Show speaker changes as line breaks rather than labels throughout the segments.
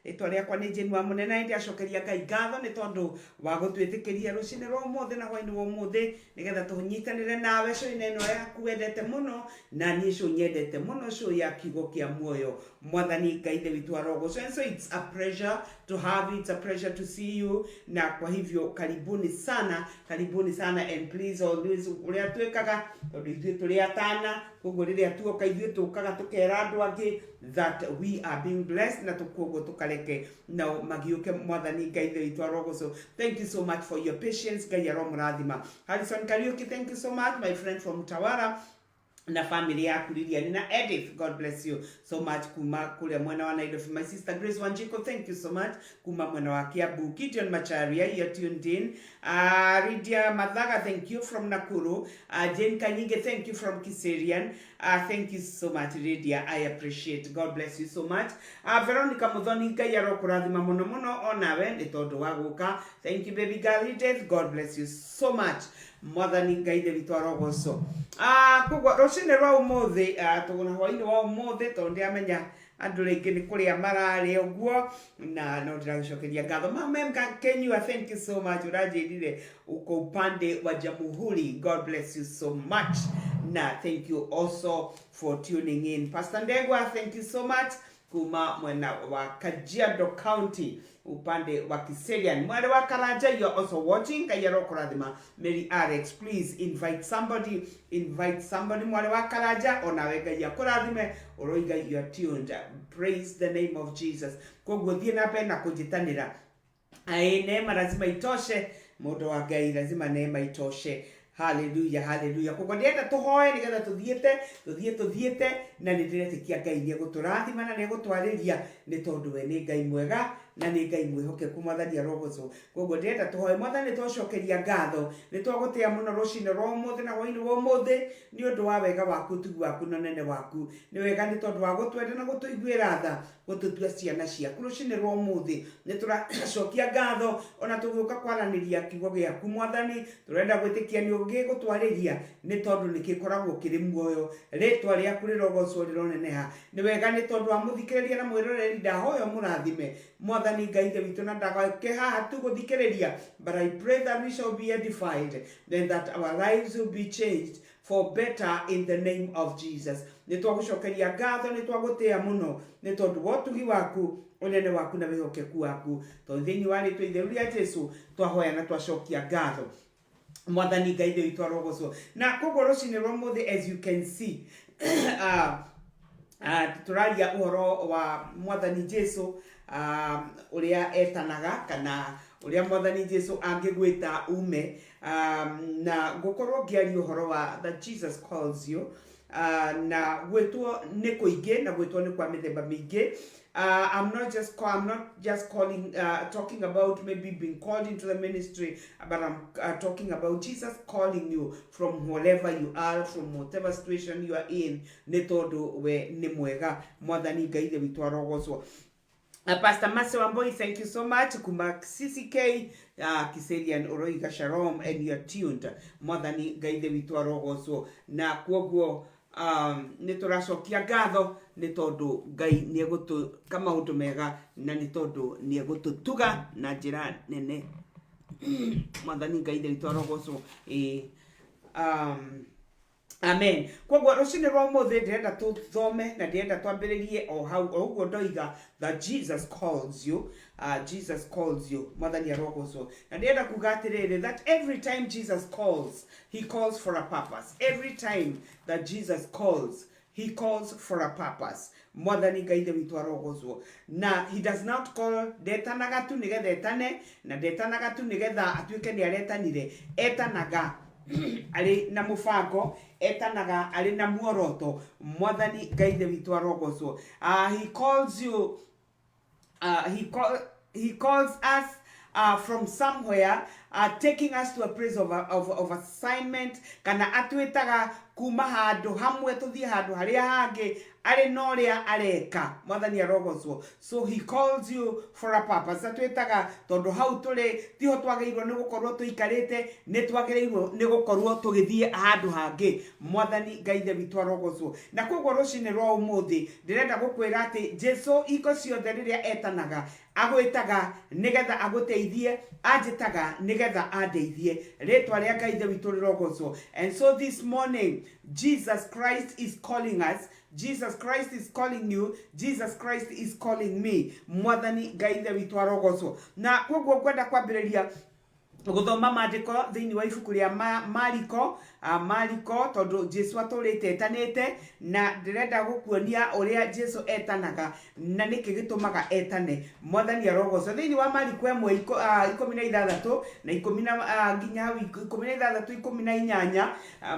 Rĩtwa rĩakwa nĩ Jane wa Mũnene na nĩndĩracokeria Ngai ngatho nĩ tondũ wa gũtwĩtĩkĩria rũcinĩ rwa ũmũthĩ na hwainĩ wa ũmũthĩ nĩgetha tũnyitanĩre nawe show-inĩ ĩno yaku wendete mũno na niĩ show nyendete mũno, show ya kiugo kĩa muoyo. Mwathani Ngai Ithe witũ arogocwo. And so it's a pleasure to have you, it's a pleasure to see you, na kwa hivyo karibuni sana, karibuni sana, and please always ũrĩa twĩkaga, tondũ ithuĩ tũrĩ atana, koguo rĩrĩa tuoka ithuĩ tũkaga tũkera andũ angĩ that we are being blessed, na koguo tũkareke nao magiũke. Mwathani Ngai Ithe witũ arogocwo. Thank you so much for your patience. Ngai aromũrathima. Harrison Kariuki, thank you so much, my friend from Tawara, na family yaku Lilian na Edith, God bless you so much kuma kuria mwena wa Nairobi. My sister Grace Wanjiko, thank you so much kuma mwena wa Kiambu. Gideon Macharia, you're tuned in. Lydia Mathaga, thank you from Nakuru. Jane Kanyinge, thank you from Kiserian. Thank you so much, Lydia, I appreciate. God bless you so much. Veronica Muthoni, Ngai arokũrathima mũno mũno onawe nĩ tondũ wa gũka. Thank you, baby girl Edith, God bless you so much. Mwathani Ngai Ithe witũ arogocwo. Koguo rũcinĩ rwa ũmũthĩ, tũgũna hwainĩ wa ũmũthĩ, tondũ ndiramenya andũ rĩngĩ nĩ kũrĩa mararĩa ũguo, na no ndĩragĩcokeria ngatho. Mamem Kenyua, thank you so much. Ũranjĩrire uko upande wa Jamhuri. God bless you so much, na thank you also for tuning in. Pastor Ndegwa, thank you so much kuma mwena wa Kajiado County, upande wa Kiserian. Mwari wa Karanja, you are also watching. Ngai arokũrathima. Mary Alex, please invite somebody, invite somebody. Mwari wa Karanja, onawe Ngai akũrathime. Ũroiga you are tuned. Praise the name of Jesus. Koguo thiĩ na mbere na kũnjĩtanĩra. Ai, neema lazima itoshe, mũndũ wa Ngai, lazima neema itoshe. Haleluya, haleluya. Koguo ndĩrenda tũhoe nĩgetha tũthiĩte tũthiĩ tũthiĩte, na nĩ ndĩretĩkia Ngai nĩ egũtũrathima na nĩ egũtwarĩria nĩ tondũ we nĩ Ngai mwega na nĩ Ngai mwĩhokeku. Mwathani arogocwo. Koguo ndĩrenda tũhoe. Mwathani, twacokeria ngatho, nĩ twagũtĩa mũno rũcinĩ rwa ũmũthĩ na hwainĩ wa ũmũthĩ nĩ ũndũ wa wega waku, ũtugi waku na ũnene waku. Nĩ wega nĩ tondũ wa gũtwenda na gũtũiguĩra tha, gũtũtua ciana ciaku. Rũcinĩ rwa ũmũthĩ nĩ tũracokia ngatho ona tũgĩũka kwaranĩria kiugo gĩaku. Mwathani, tũrenda gwĩtĩkia nĩ ũgĩgũtwarĩria nĩ tondũ nĩ gĩkoragwo kĩrĩ muoyo. Rĩtwa rĩaku rĩrogocwo, rĩroneneha. Nĩ wega nĩ tondũ wa mũthikĩrĩria na mwĩroreri. Ndahoya mũrathime, Mwathani Ngai Ithe witũ, na ndagake haha tu gũthikĩrĩria, but I pray that we shall be edified and that our lives will be changed for better in the name of Jesus. Nĩ twagũcokeria ngatho, nĩ twagũtĩa mũno nĩ tondũ wa ũtugi waku, ũnene waku na wĩhokeku waku, tondũ thĩinĩ wa rĩtwa itheru rĩa Jesu twahoya na twacokia ngatho. Mwathani Ngai Ithe witũ arogocwo. Na koguo rũcinĩ rwa ũmũthĩ, as you can see, tũraria ũhoro wa Mwathani Jesu, ũrĩa etanaga kana ũrĩa Mwathani Jesu angĩgwĩta ume, na ngũkorwo ngĩaria ũhoro wa that Jesus calls you. Na gwĩtwo nĩ kũingĩ na gwĩtwo nĩ kwa mĩthemba mĩingĩ. I'm not just calling talking about maybe being called into the ministry, but I'm talking about Jesus calling you from wherever you are, from whatever situation you are in, nĩ tondũ we nĩ mwega. Mwathani Ngai Ithe witũ arogocwo. Pastor Mase Wamboi, thank you so much. Kuma CCK Kiserian, Oroiga shalom and you are tuned. Mwathani Ngai Ithe witũ arogocwo. Na kwoguo nĩ tũracokia ngatho nĩ tondũ Ngai nĩ egũtũka maũndũ mega na nĩ tondũ nĩ egũtũtuga na njĩra nene. Mwathani Ngai Ithe witũ arogocwo. Ĩĩ. Amen. Koguo rũcinĩ rwa ũmũthĩ ndĩrenda tũthome na ndĩrenda twambĩrĩrie o hau o ũguo ndoiga that Jesus calls you. Jesus calls you. Mwathani arogocwo. Na ndĩrenda kuga atĩrĩrĩ, that every time Jesus calls, he calls for a purpose. Every time that Jesus calls, he calls for a purpose. Mwathani Ngai Ithe witũ arogocwo. Na he does not call, ndetanaga tu nĩgetha etane, na ndetanaga tu nĩgetha atuĩke nĩ aretanire. Etanaga arĩ na mũbango, etanaga arĩ na muoroto. Mwathani Ngai Ithe witũ arogocwo. He calls you, he calls us from somewhere. taking us to a place of assignment, kana atwĩtaga kuma handũ hamwe tũthiĩ handũ harĩa hangĩ arĩ na ũrĩa areka. Mwathani arogocwo. So he calls you for a purpose. Atwĩtaga tondũ hau tũrĩ tiho twagĩrĩirwo nĩ gũkorwo tũikarĩte, nĩ twagĩrĩirwo nĩ gũkorwo tũgĩthiĩ handũ hangĩ. Mwathani Ngai Ithe witũ arogocwo. Na koguo rũcinĩ rwa ũmũthĩ ndĩrenda gũkwĩra atĩ Jesu hingo ciothe rĩrĩa etanaga, agwĩtaga nĩgetha agũteithie, anjĩtaga nĩgetha andeithie. Rĩtwa rĩa Ngai Ithe witũ rĩrogocwo. And so this morning, Jesus Christ is calling us. Jesus Christ is calling you. Jesus Christ is calling me. Mwathani Ngai Ithe witũ arogocwo. Na koguo ngwenda kwambĩrĩria gũthoma maandĩko thĩinĩ wa ibuku rĩa Mariko, Mariko, tondũ Jesu atũrĩte etanĩte, na ndĩrenda gũkuonia ũrĩa Jesu etanaga na nĩkĩ gĩtũmaga etane. Mwathani arogocwo. Thĩinĩ wa Mariko 1 16 na ikũmi na nginya hau 16 18.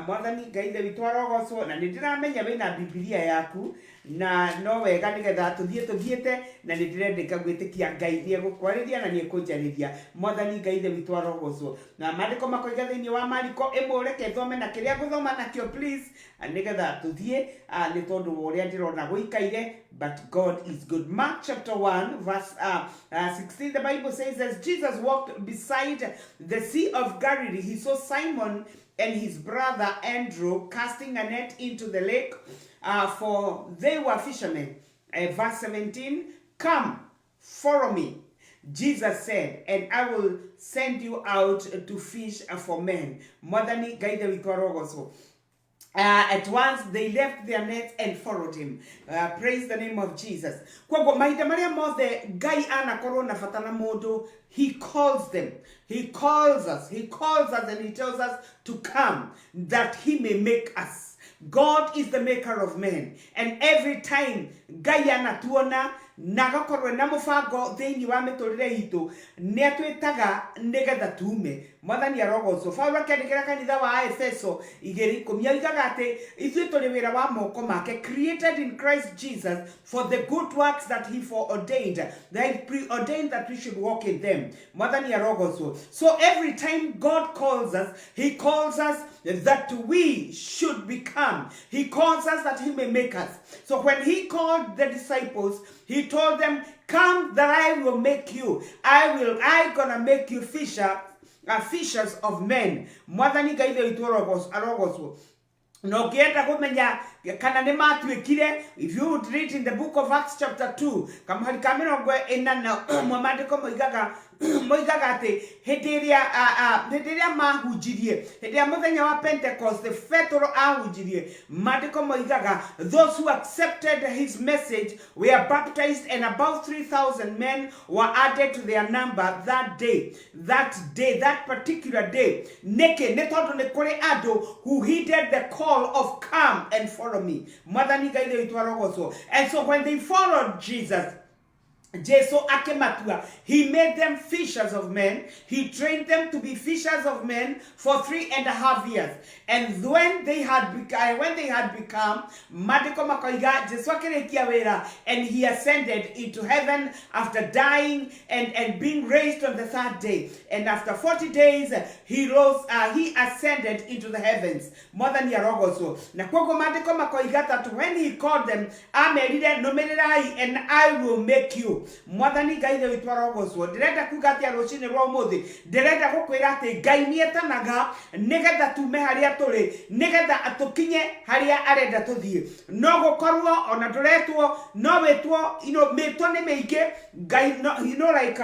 Mwathani Ngai Ithe witũ arogocwo. Na nĩ ndĩramenya wĩna Bibilia yaku, na no wega nĩgetha tũthiĩ tũthiĩte, na nĩ ndĩrendeka gwĩtĩkia Ngai nĩ egũkwarĩria na nĩ ekũnjarĩria. Mwathani Ngai Ithe witũ arogocwo. Na maandĩko makoiga thĩinĩ wa Mariko 1, reke thome na kĩrĩa ngũthoma nakĩo, please, nĩgetha tũthiĩ, nĩ tondũ wa ũrĩa ndĩrona gũikaire, but God is good. Mark chapter 1 verse 16, the Bible says, as Jesus walked beside the Sea of Galilee, he saw Simon and his brother Andrew casting a net into the lake, for they were fishermen. Verse 17, "Come, follow me," Jesus said, "and I will send you out to fish for men." Mwathani Ngai Ithe witũ arogocwo. At once they left their nets and followed him. Praise the name of Jesus. Koguo mahinda marĩa mothe Ngai anakorwo na bata na mũndũ, he calls them. He calls us. He calls us and he tells us to come that he may make us. God is the maker of men. And every time Ngai anatuona na agakorwo na mũbango thĩinĩ wa mĩtũrĩre itũ, nĩ atwĩtaga nĩgetha tume. Mwathani arogocwo. Paulo akĩandĩkĩra kanitha wa Efeso 2:10 oigaga atĩ ithuĩ tũrĩ wĩra wa moko make, created in Christ Jesus for the good works that he foreordained, that he preordained that we should walk in them. Mwathani arogocwo. So every time God calls us, he calls us that we should become. He calls us that he may make us. So when he called the disciples, he told them, "Come that I will make you. I gonna make you fishers of men." Mwathani Ngai Ithe witũ arogocwo. Na ũngĩenda kũmenya kana nĩ matuĩkire, if you would read in the book of Acts chapter 2 kamũhari ka 41, maandĩko moigaga atĩ hĩndĩ ĩrĩa mahunjirie, hĩndĩ ĩrĩa mũthenya wa Pentecost Petero ahunjirie, maandĩko moigaga those who accepted his message were baptized, and about 3000 men were added to their number that day, that particular day. Nĩkĩ? Nĩ tondũ nĩ kũrĩ andũ who heeded the call of "Come and follow me." Mwathani Ngai Ithe witũ arogocwo. And so when they followed Jesus, Jesu akĩmatua. He made them fishers of men. He trained them to be fishers of men for 3.5 years. And when they had become, maandĩko makoiga Jesu akĩrĩkia wĩra and he ascended into heaven after dying and being raised on the third day. And after 40 days, he rose, he ascended into the heavens. Mwathani arogocwo. Na koguo maandĩko makoiga that when he called them, amerire, "Nũmĩrĩrai and I will make you." Mwathani Ngai Ithe witũ arogocwo. Ndĩrenda kuga atĩa rũcinĩ rwa ũmũthĩ? Ndĩrenda gũkwĩra atĩ Ngai nĩ etanaga nĩgetha tume harĩa tũrĩ, nĩgetha tũkinye harĩa arenda tũthiĩ. No gũkorwo ona ndũretwo, no wĩtwo, mĩtwo nĩ mĩingĩ. Ngai no, like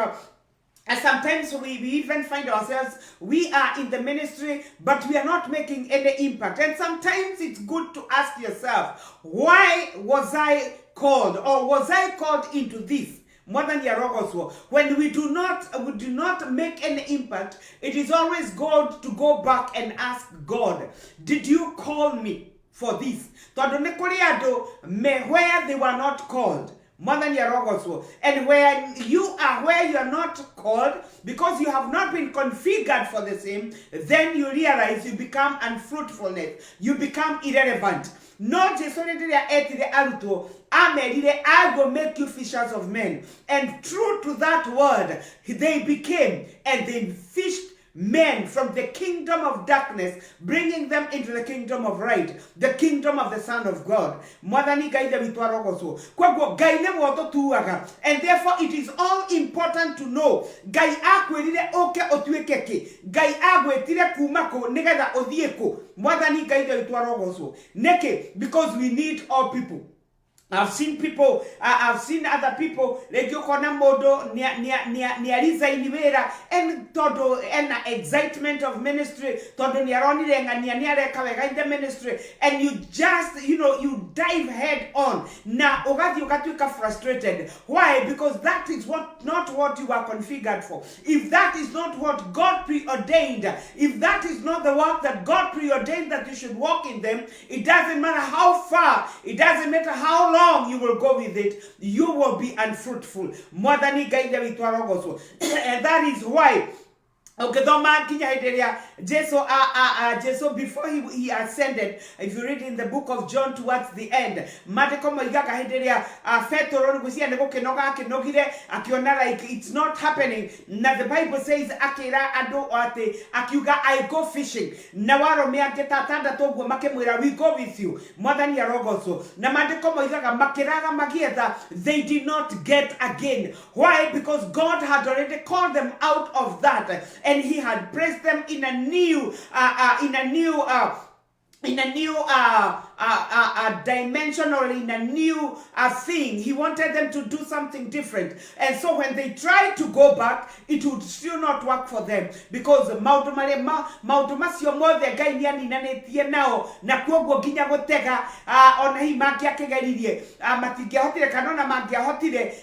and sometimes we even find ourselves, we are in the ministry, but we are not making any impact. And sometimes it's good to ask yourself, "Why was I called, or was I called into this?" Mwathani arogocwo. When we do not make any impact, it is always good to go back and ask God, "Did you call me for this?" Tondũ nĩ kũrĩ andũ me where they were not called. Mwathani arogocwo. And where you are, where you are not called, because you have not been configured for the same, then you realize you become unfruitfulness. You become irrelevant. No Jesu rĩrĩa etire arutwo, amerire, "I will make you fishers of men." And true to that word, they became, and they fished. Men from the kingdom of darkness, bringing them into the kingdom of light, the kingdom of the Son of God. Mwathani Ngai Ithe witũ arogocwo. Kwoguo Ngai nĩwe ũtũtuaga, and therefore it is all important to know Ngai akwĩrire ũke ũtuĩke kĩ, Ngai agwĩtire kuma kũ nĩgetha ũthiĩ kũ. Mwathani Ngai Ithe witũ arogocwo. Nĩkĩ? Because we need all people. I've seen people, I've seen other people, rĩngĩ ũkona mũndũ nĩ resign wĩra and tondũ ena excitement of ministry, tondũ nĩ aronire ng'ania nĩ areka wega in the ministry, and you just, you dive head on, na ũgathiĩ ũgatuĩka frustrated. Why? Because that is what not what you are configured for. If that is not what God preordained, if that is not the work that God preordained that you should walk in them, it doesn't matter how far, it doesn't matter how long you will go with it, you will be unfruitful. Mwathani Ngai Ithe witũ arogocwo. And that is why ũngĩthoma nginya hĩndĩ ĩrĩa Jesu Jesu before he ascended, if you read in the book of John towards the end, maandĩko moigaga hĩndĩ ĩrĩa Petero nĩgwĩciria nĩ gũkĩnoga akĩnogire, akĩona like it's not happening, na the Bible says akĩra andũ atĩ akiuga, "I go fishing," na warũme angĩ ta atandatũ ũguo makĩmwĩra, "We go with you." Mwathani arogocwo. Na maandĩko moigaga makĩraga magĩetha, they did not get again. Why? Because God had already called them out of that and he had placed them in a new dimension or in a new thing. He wanted them to do something different. And so when they tried to go back, it would still not work for them because maũndũ marĩa maũndũ macio mothe Ngai nĩ aninanĩtie nao, na kuoguo nginya gũtega ona hihi mangĩakĩgeririe matingĩahotire, kana ona mangĩahotire,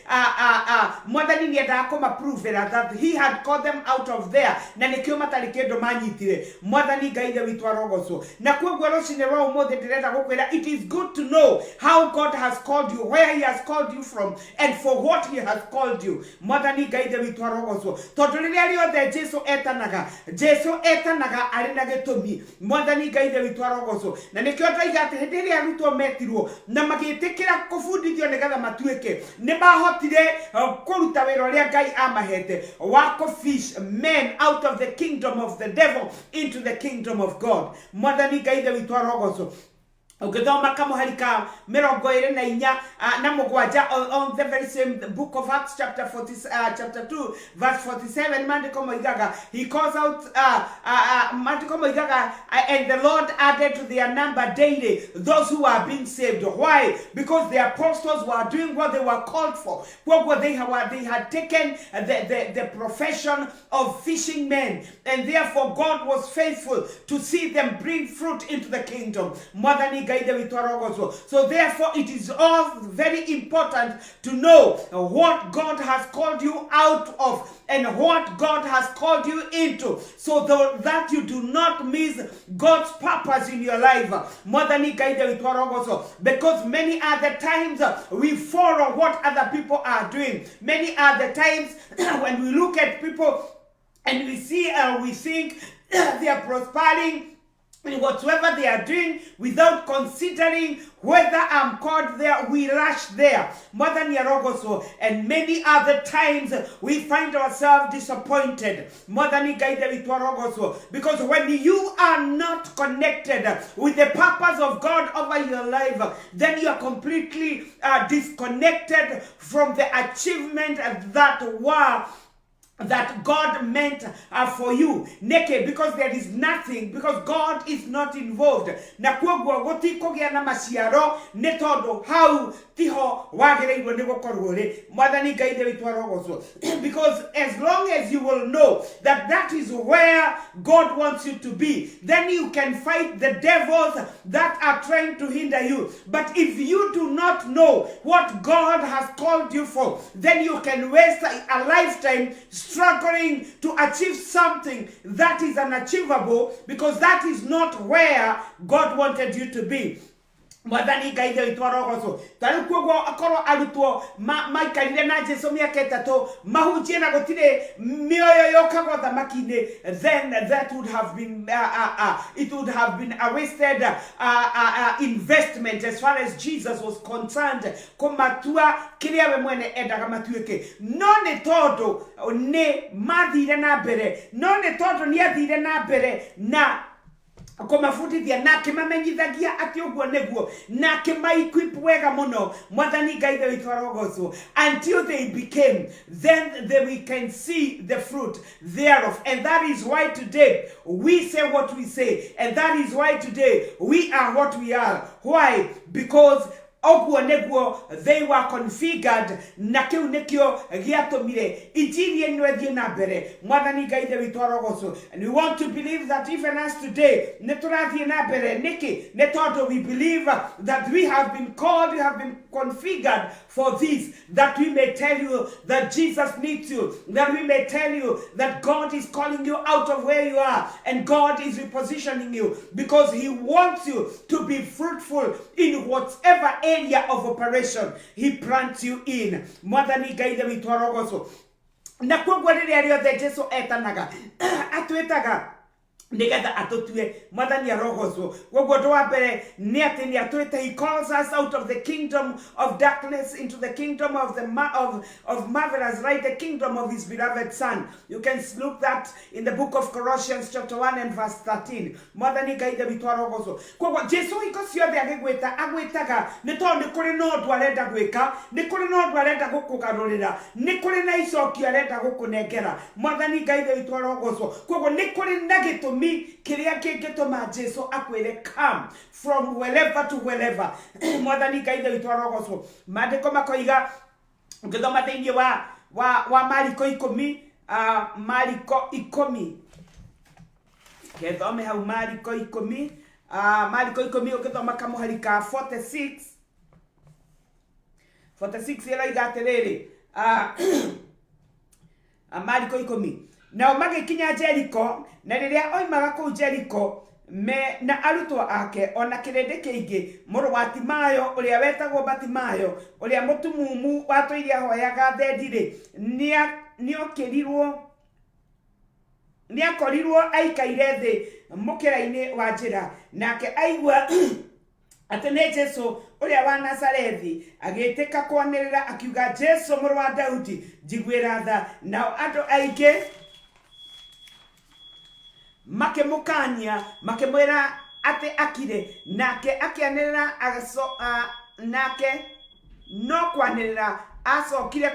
Mwathani nĩ endaga kũmaprovera that he had called them out of there, na nĩkĩo matarĩ kĩndũ manyitire. Mwathani Ngai Ithe witũ arogocwo. Na kuoguo rũcinĩ rwa ũmũthĩ ndĩrenda gũkwĩra, it is good to know how God has called you, where he has called you from and for what he has called you. Mwathani Ngai Ithe witũ arogocwo, tondũ rĩrĩa rĩothe Jesu etanaga, Jesu etanaga arĩ na gĩtũmi. Mwathani Ngai Ithe witũ arogocwo. Na nĩkĩo ndoiga atĩ hĩndĩ ĩrĩa arutwo metirwo na magĩtĩkĩra kũbundithio nĩgetha matuĩke, nĩ mahotire kũruta wĩra ũrĩa Ngai amahete wa kũ-fish men out of the kingdom of the devil into the kingdom of God. Mwathani Ngai Ithe witũ arogocwo. Ũngĩthoma kamũhari ka 24 na 7 on the very same book of Acts, chapter 40, chapter 2 verse 47, maandĩko moigaga he calls out maandĩko moigaga, "And the Lord added to their number daily those who are being saved." Why? Because the apostles were doing what they were called for. Koguo they had taken the profession of fishing men, and therefore God was faithful to see them bring fruit into the kingdom. Mwathani Ngai Ithe witũ arogocwo. So therefore it is all very important to know what God has called you out of and what God has called you into, so that you do not miss God's purpose in your life. Mwathani Ngai Ithe witũ arogocwo. Because many are the times we follow what other people are doing. Many are the times when we look at people and we see and we think they are prospering in whatsoever they are doing without considering whether I'm called there, we rush there. Mwathani arogocwo. And many other times we find ourselves disappointed. Mwathani Ngai Ithe witũ arogocwo. Because when you are not connected with the purpose of God over your life, then you are completely disconnected from the achievement that God meant for you. Nĩkĩ? Because there is nothing, because God is not involved. Na kuoguo gũtikũgĩa na maciaro, nĩ tondũ hau tiho wagĩrĩirwo nĩ gũkorwo rĩ. Mwathani Ngai Ithe witũ arogocwo. Because as long as you will know that that is where God wants you to be, then you can fight the devils that are trying to hinder you. But if you do not know what God has called you for, then you can waste a lifetime struggling to achieve something that is unachievable, because that is not where God wanted you to be. Mwathani Ngai ithe witũ arogocwo. Ta rĩu kuoguo akorwo arutwo maikarire na Jesu mĩaka 3 mahunjie na gũtirĩ mĩoyo yokaga ũthamaki-inĩ, then that would have been it would have been a wasted investment as far as Jesus was concerned, kũmatua kĩrĩa we mwene endaga matuĩke. No nĩ tondũ nĩ mathire na mbere, no nĩ tondũ nĩ athire na mbere na kũmabundithia na akĩmamenyithagia atĩ ũguo nĩguo na akĩma-equip wega mũno, Mwathani Ngai ithe witũ arogocwo, until they became, then we can see the fruit thereof. And that is why today we say what we say, and that is why today we are what we are. Why? Because ũguo nĩguo they were configured, na kĩu nĩkĩo gĩatũmire injiri ĩno ĩthiĩ na mbere. Mwathani Ngai ithe witũ arogocwo. And we want to believe that even us today nĩ tũrathiĩ na mbere. Nĩkĩ? Nĩ tondũ we believe that we have been called, we have been configured for this, that we may tell you that Jesus needs you, that we may tell you that God is calling you out of where you are, and God is repositioning you because he wants you to be fruitful in whatever area of operation he plants you in. Mwathani Ngai ithe witũ arogocwo. Na koguo rĩrĩa rĩothe Jesu etanaga, atwĩtaga nĩgetha atũtue. Mwathani arogocwo. Koguo ũndũ wa mbere nĩ atĩ nĩ atwĩte. He calls us out of the kingdom of darkness into the kingdom of the of marvelous light, the kingdom of his beloved Son. You can look that in the book of Colossians chapter 1 and verse 13. Mwathani Ngai ithe witũ arogocwo. Koguo Jesu hingo ciothe agĩgwĩta, agwĩtaga nĩ tondũ nĩ kũrĩ na ũndũ arenda gwĩka, nĩ kũrĩ na ũndũ arenda gũkũgarũrĩra, nĩ kũrĩ na icokio arenda gũkũnengera. Mwathani Ngai ithe witũ arogocwo. Koguo nĩ kũrĩ na gĩtũmi kĩrĩa kĩngĩtũma Jesu akwĩre come from wherever to wherever. Mwathani Ngai ithe witũ arogocwo. Maandĩko makoiga, ũngĩthoma thĩinĩ wa Mariko 10, Mariko 10, kethome hau Mariko 10, Mariko 10, ũngĩthoma kamũhari ka 46, 46 ĩroiga atĩrĩrĩ, Mariko 10, nao magĩkinya Jeriko, na rĩrĩa oimaga kũu Jeriko me na arutwo ake ona kĩrĩndĩ kĩingĩ, mũrũ wa Timayo ũrĩa wetagwo Batimayo, ũrĩa mũtumumu watũire ahoyaga thendi-rĩ, nĩokĩrirwo nĩakorirwo aikaire thĩ mũkĩra-inĩ wa njĩra. Nake aigua atĩ nĩ Jesu ũrĩa wa Nazarethi, agĩtĩka kwanĩrĩra akiuga, "Jesu, mũrũ wa Daudi, njiguĩra tha." Nao andũ aingĩ makĩmũkania makĩmwĩra atĩ akire, nake akĩanĩrĩra nake no kwanĩrĩra acokire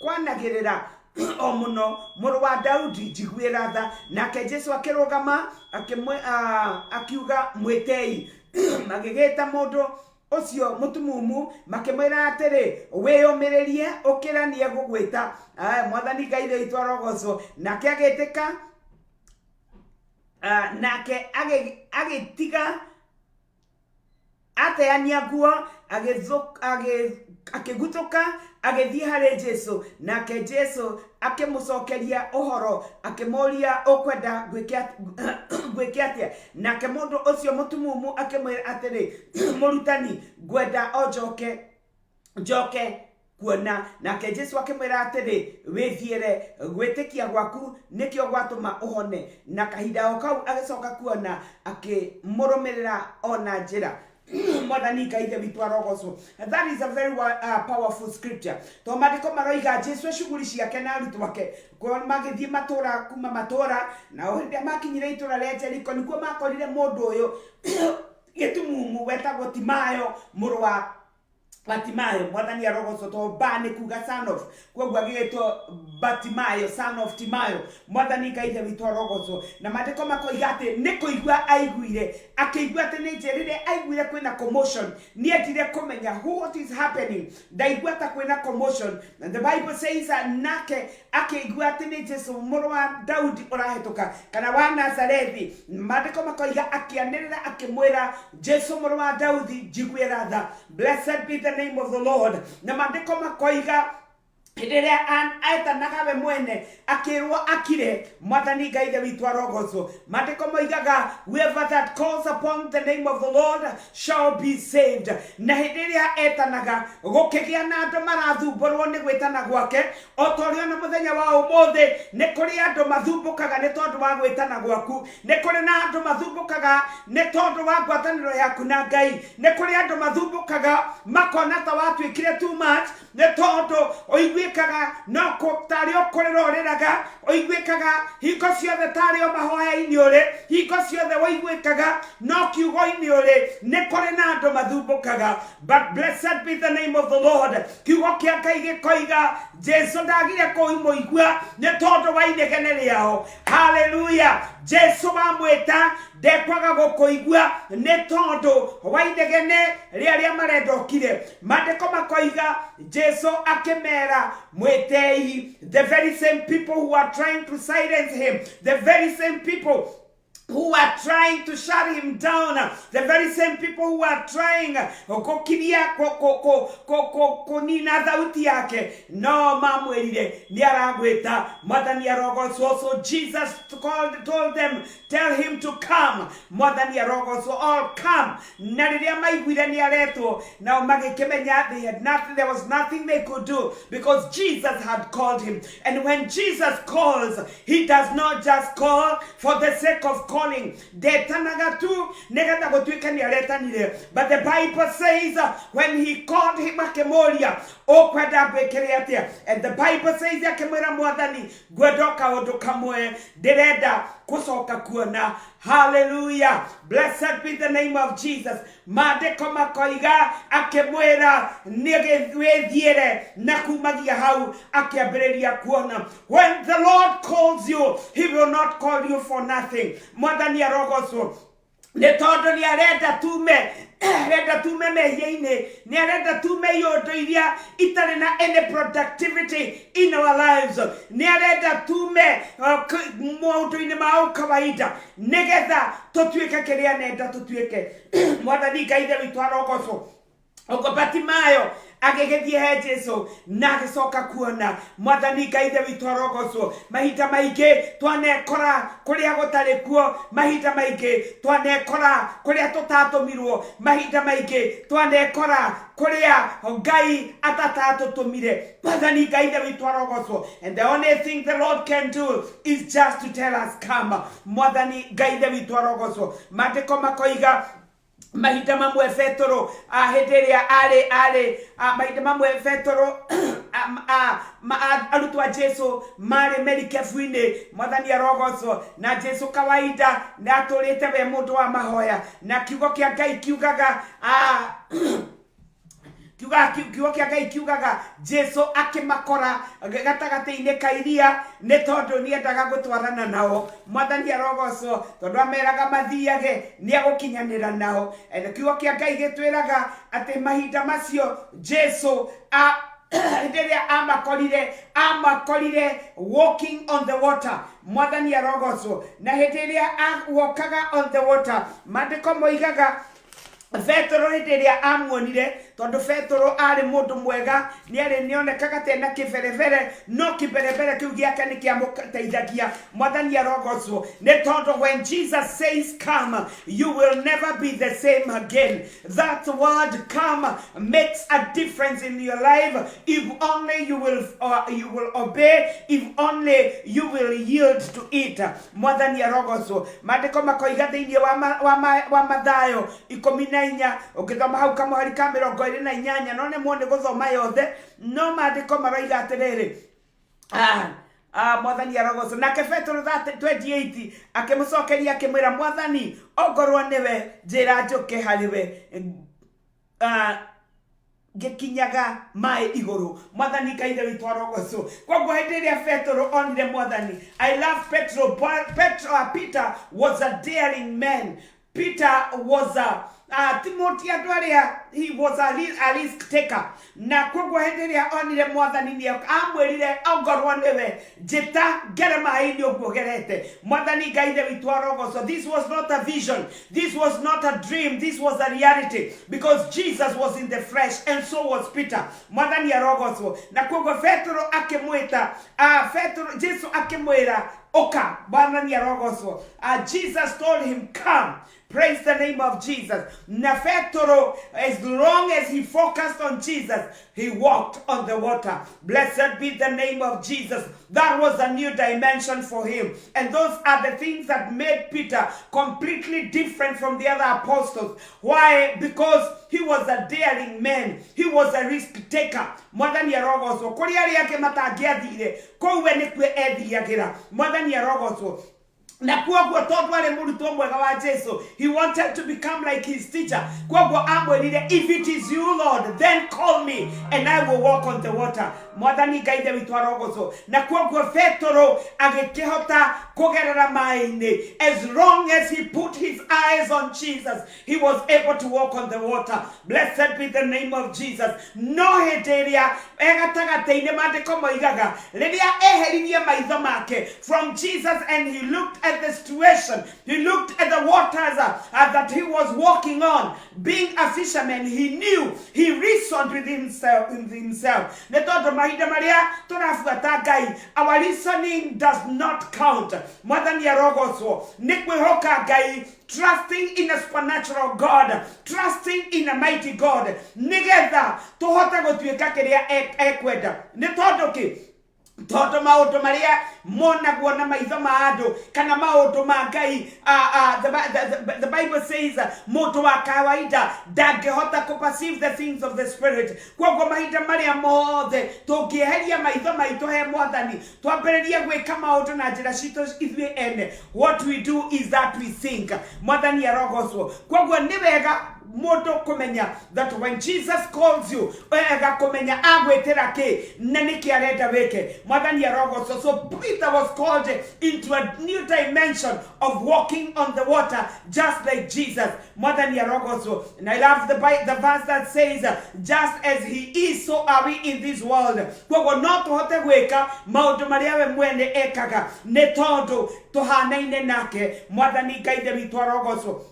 kwanagĩrĩra o mũno, "Mũrũ wa Daudi, njiguĩra tha." Nake Jesu akĩrũgama, akiuga, "Mwĩtei." Magĩgĩta mũndũ ũcio mũtumumu, makĩmwĩra atĩrĩ, "Wĩyũmĩrĩrie, ũkĩra, nĩ egũgwĩta." Mwathani Ngai ithe witũ arogocwo. Nake agĩtĩka, nake agĩtiga ateania nguo, akĩguthũka agĩthiĩ harĩ Jesu. Nake Jesu akĩmũcokeria ũhoro, akĩmũũria, "Ũkwenda ngwĩke atĩa?" Nake mũndũ ũcio mũtumumu akĩmwĩra atĩrĩ, "Mũrutani, ngwenda o njoke kuona." Nake Jesu akĩmwĩra atĩrĩ, "Wĩthiĩre, gwĩtĩkia gwaku nĩkĩo gwatũma ũhone." Na kahinda o kau agĩcoka kuona, akĩmũrũmĩrĩra ona njĩra. Mwathani Ngai ithe witũ arogocwo. That is a very powerful scripture, to maandĩko maroiga Jesu e shughuli ciake na arutwo ake kwa magĩthiĩ matũra kuma matũra, na o hĩndĩ ĩrĩa makinyire itũra rĩa Jeriko, nĩkuo makorire mũndũ ũyũ gĩtumumu wetagwo Timayo, mũrũ wa Batimayo. Mwathani arogocwo, to ba nĩ kuga son of, koguo agĩgĩtwo Batimayo, son of Timayo. Mwathani Ngai ithe witũ arogocwo. Na maandĩko makoiga atĩ nĩ kũigua aiguire, akĩigua atĩ nĩ rĩrĩa aiguire kwĩna commotion, nĩendire kũmenya what is happening. Ndaigua ta kwĩna commotion. And the Bible says that nake akĩigua atĩ nĩ Jesu mũrũ wa Daudi ũrahĩtũka kana wa Nazarethi, maandĩko makoiga akĩanĩrĩra akĩmwĩra, "Jesu, mũrũ wa Daudi, njiguĩra tha." Blessed be the name of the Lord. Na maandĩko makoiga Hĩndĩ ĩrĩa etanaga we mwene akĩrwo akire, Mwathani Ngai Ithe witũ arogocwo. Maandĩko moigaga, "Whoever that calls upon the name of the Lord shall be saved." Na hĩndĩ ĩrĩa etanaga, gũkĩgĩa na andũ marathumbũrwo nĩ gwĩtana gwake, o ta ũrĩa ona mũthenya wa ũmũthĩ nĩ kũrĩ andũ mathumbũkaga nĩ tondũ wa gwĩtana gwaku, nĩ kũrĩ na andũ mathumbũkaga nĩ tondũ wa ngwatanĩro yaku na Ngai, nĩ kũrĩ andũ mathumbũkaga makona ta watuĩkire too much, nĩ tondũ ũiguĩkaga no tarĩ o kũrĩra ũrĩraga, ũiguĩkaga hingo ciothe tarĩ o mahoya-inĩ ũrĩ, hingo ciothe ũiguĩkaga no kiugo-inĩ ũrĩ. Nĩ kũrĩ na andũ mathumbũkaga, but blessed be the name of the Lord. Kiugo kĩa Ngai gĩkoiga Jesu ndagire kũmũigua nĩ tondũ wa inegene rĩao. Haleluya! Jesu wamwĩta ndekwaga gũkũigua nĩ tondũ wa inegene rĩa arĩa marenda ũkire. Maandĩko makoiga Jesu akĩmera, "Mwĩtei." The very same people who are trying to silence him, the very same people who are trying to shut him down, the very same people who are trying gũkiria kũnina thauti yake, no mamwĩrire, "Nĩ aragwĩta." Mwathani arogocwo. So Jesus called, told them, "Tell him to come." Mwathani arogocwo. All come. Na rĩrĩa maiguire nĩ aretwo, nao magĩkĩmenya they had nothing, there was nothing they could do because Jesus had called him. And when Jesus calls, he does not just call for the sake of calling. Ndetanaga tu nĩgetha gũtuĩke nĩ aretanire, but the Bible says when he called him, akĩmũria, "Ũkwenda ngwĩkĩre atĩa?" And the Bible says akĩmwĩra, "Mwathani, ngwenda o kaũndũ kamwe, ndĩrenda gũcoka kuona." Hallelujah! Blessed be the name of Jesus. Maandĩko makoiga akĩmwĩra, "Nĩ wĩthiĩre," na kumagia hau akĩambĩrĩria kuona. When the Lord calls you, he will not call you for nothing. Mwathani arogocwo, nĩ tondũ nĩ arenda tume, arenda tume mehia-inĩ, nĩ arenda tume iũndũ iria itarĩ na any productivity in our lives, nĩ arenda tume maũndũ-inĩ ma ũkawaida nĩgetha tũtuĩke kĩrĩa nenda tũtuĩke. Mwathani Ngai Ithe witũ arogocwo. Ũguo Batimayo agĩgĩthiĩ he Jesu na agĩcoka kuona. Mwathani Ngai Ithe witũ arogocwo. Mahinda maingĩ twanekora kũrĩa gũtarĩ kuo, mahinda maingĩ twanekora kũrĩa tũtatũmirwo, mahinda maingĩ twanekora kũrĩa Ngai atatatũtũmire. Mwathani Ngai Ithe witũ arogocwo. And the only thing the Lord can do is just to tell us, "Come." Mwathani Ngai Ithe witũ arogocwo. Maandĩko makoiga mahinda mamwe Betũrũ, hĩndĩ ĩrĩa arĩ mahinda mamwe Betũrũ, arutwo a Jesu marĩ merikebu-inĩ. Mwathani arogocwo. Na Jesu kawaida nĩ atũrĩte we mũndũ wa mahoya, na kiugo kĩa Ngai kiugaga, kiugo kĩa Ngai kiugaga Jesu akĩmakora gatagatĩ-inĩ ka iria nĩ tondũ nĩendaga gũtwarana nao. Mwathani arogocwo, tondũ ameraga mathiage nĩ agũkinyanĩra nao. Na kiugo kĩa Ngai gĩtwĩraga atĩ mahinda macio Jesu hĩndĩ ĩrĩa amakorire walking on the water. Mwathani arogocwo. Na hĩndĩ ĩrĩa wokaga on the water, maandĩko moigaga Betũrũ hĩndĩ ĩrĩa amuonire, tondũ Betũrũ arĩ mũndũ mwega, nĩarĩ nĩonekaga ta ena kĩberebere, no kĩberebere kĩu gĩake nĩ kĩamũteithagia. Mwathani arogocwo, nĩ tondũ when Jesus says come, you will never be the same again. That word "come" makes a difference in your life if only you will obey, if only you will yield to it. Mwathani arogocwo. Maandĩko makoiga thĩinĩ wa Mathayo 14, ũngĩthoma hau kamũhari ka 28, no nĩmwo nĩ gũthoma yothe, no maandĩko maroiga atĩrĩrĩ, Mwathani arogocwo. Nake Petero 28 akĩmũcokeria akĩmwĩra, "Mwathani, ongorwo nĩwe, njĩra njũke harĩ we ngĩkinyaga maĩ igũrũ." Mwathani Ngai Ithe witũ arogocwo. Koguo hĩndĩ ĩrĩa Petero onire Mwathani, I love Petro. Petro, Peter was a daring man. Peter was a Ti andũ arĩa, he was a risk taker. Na koguo hĩndĩ ĩrĩa onire Mwathani nĩ amwĩrire, "Ongorwo nĩwe, njĩta ngere maĩ-inĩ ũguo gerete." Mwathani Ngai Ithe witũ arogocwo. This was not a vision, this was not a dream, this was a reality, because Jesus was in the flesh and so was Peter. Mwathani arogocwo. Na koguo Petero akĩmwĩta, Petero, Jesu akĩmwĩra, "Ũka." Mwathani arogocwo. Jesus told him, "Come." Praise the name of Jesus. Na Petero, as long as he focused on Jesus, he walked on the water. Blessed be the name of Jesus. That was a new dimension for him. And those are the things that made Peter completely different from the other apostles. Why? Because he was a daring man. He was a risk taker. Mwathani arogocwo. Kũrĩa arĩa angĩ matangĩathire, kũu we nĩkuo ethiagĩra. Mwathani arogocwo. Na kuoguo tondũ arĩ mũrutwo mwega wa Jesu, he wanted to become like his teacher. Kuoguo amwĩrire, "If it is you, Lord, then call me and I will walk on the water." Mwathani Ngai Ithe witũ arogocwo. Na kuoguo Petero agĩkĩhota kũgerera maĩ-inĩ. As long as he put his eyes on Jesus, he was able to walk on the water. Blessed be the name of Jesus. No hĩndĩ ĩrĩa egatagatĩ-inĩ, maandĩko moigaga rĩrĩa eheririe maitho make from Jesus and he looked at the situation, he looked at the waters that he was walking on. Being a fisherman, he knew, he reasoned with himself. Nĩ tondũ mahinda marĩa tũrabuata Ngai, our reasoning does not count. Mwathani arogocwo. Nĩ kwĩhoka Ngai, trusting in a supernatural God, trusting in a mighty God, nĩgetha tũhote gũtuĩka kĩrĩa ekwenda. Nĩ tondũ kĩ? Tondũ maũndũ marĩa monagwo na maitho ma andũ kana maũndũ ma Ngai, the Bible says mũndũ wa kawaida ndangĩhota kũ perceive the things of the spirit. Koguo mahinda marĩa mothe tũngĩeheria maitho maitũ he Mwathani, twambĩrĩrie gwĩka maũndũ na njĩra citũ ithuĩ ene, what we do is that we think. Mwathani arogocwo. Koguo nĩ wega mũndũ kũmenya that when Jesus calls you, wega kũmenya agwĩtĩra kĩ na nĩkĩ arenda wĩke. Mwathani arogocwo. So Peter was called into a new dimension of walking on the water, just like Jesus. Mwathani arogocwo. And I love the verse that says, "Just as he is, so are we in this world." Koguo no tũhote gwĩka maũndũ marĩa we mwene ekaga, nĩ tondũ tũhanaine nake. Mwathani Ngai Ithe witũ arogocwo.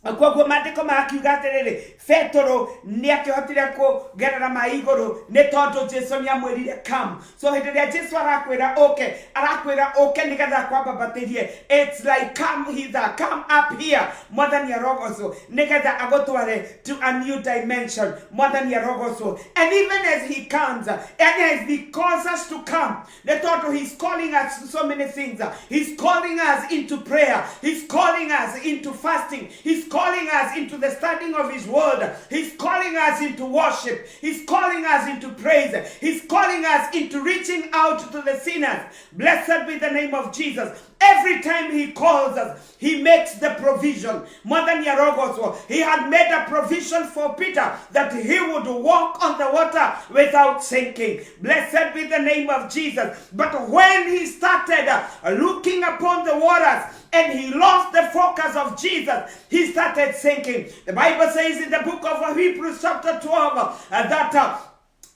Koguo maandĩko makiuga atĩrĩrĩ, Petero nĩ akĩhotire kũgerera maĩ igũrũ nĩ tondũ Jesu nĩ amwĩrire, "Come." So hĩndĩ ĩrĩa Jesu arakwĩra ũke, arakwĩra ũke nĩgetha akwambambatĩrie. It's like, "Come hither, come up here." Mwathani arogocwo. Nĩgetha agũtware to a new dimension. Mwathani arogocwo. And even as he comes and as he calls us to come, nĩ tondũ he's calling us to so many things. He's calling us into prayer, he's calling us into fasting, he's calling us into the studying of his word, he's calling us into worship, he's calling us into praise, he's calling us into reaching out to the sinners. Blessed be the name of Jesus. Every time he calls us, he makes the provision. Mwathani arogocwo. He had made a provision for Peter that he would walk on the water without sinking. Blessed be the name of Jesus. But when he started looking upon the waters and he lost the focus of Jesus, he started sinking. The Bible says in the book of Hebrews chapter 12 that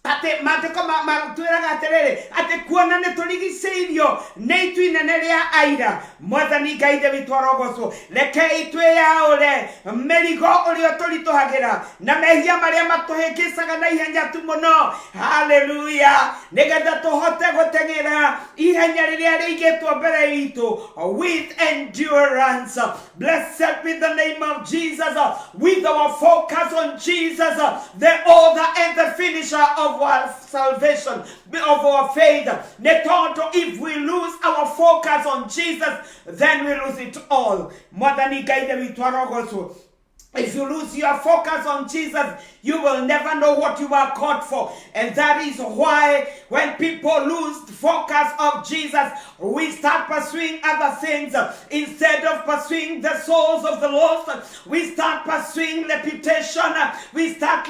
atĩ maandĩko matwĩraga atĩrĩrĩ, atĩ kuona nĩ tũrigicĩirio nĩ itu inene rĩa aira. Mwathani Ngai Ithe witũ arogocwo. Rekei twĩyaũre mĩrigo ũrĩa tũritũhagĩra na mehia marĩa matũhĩngĩcaga na ihenya tu mũno, haleluya, nĩgetha tũhote gũteng'era ihenya rĩrĩa rĩigĩtwo mbere itũ with endurance. Blessed be the name of Jesus. With our focus on Jesus, the author and the finisher of our salvation, of our faith. Nĩ tondũ if we lose our focus on Jesus, then we lose it all. Mwathani Ngai Ithe witũ arogocwo. If you lose your focus on Jesus, You will never know what you are called for. And that is why when people lose focus of Jesus, we start pursuing other things. Instead of pursuing the souls of the lost, we start pursuing reputation. We start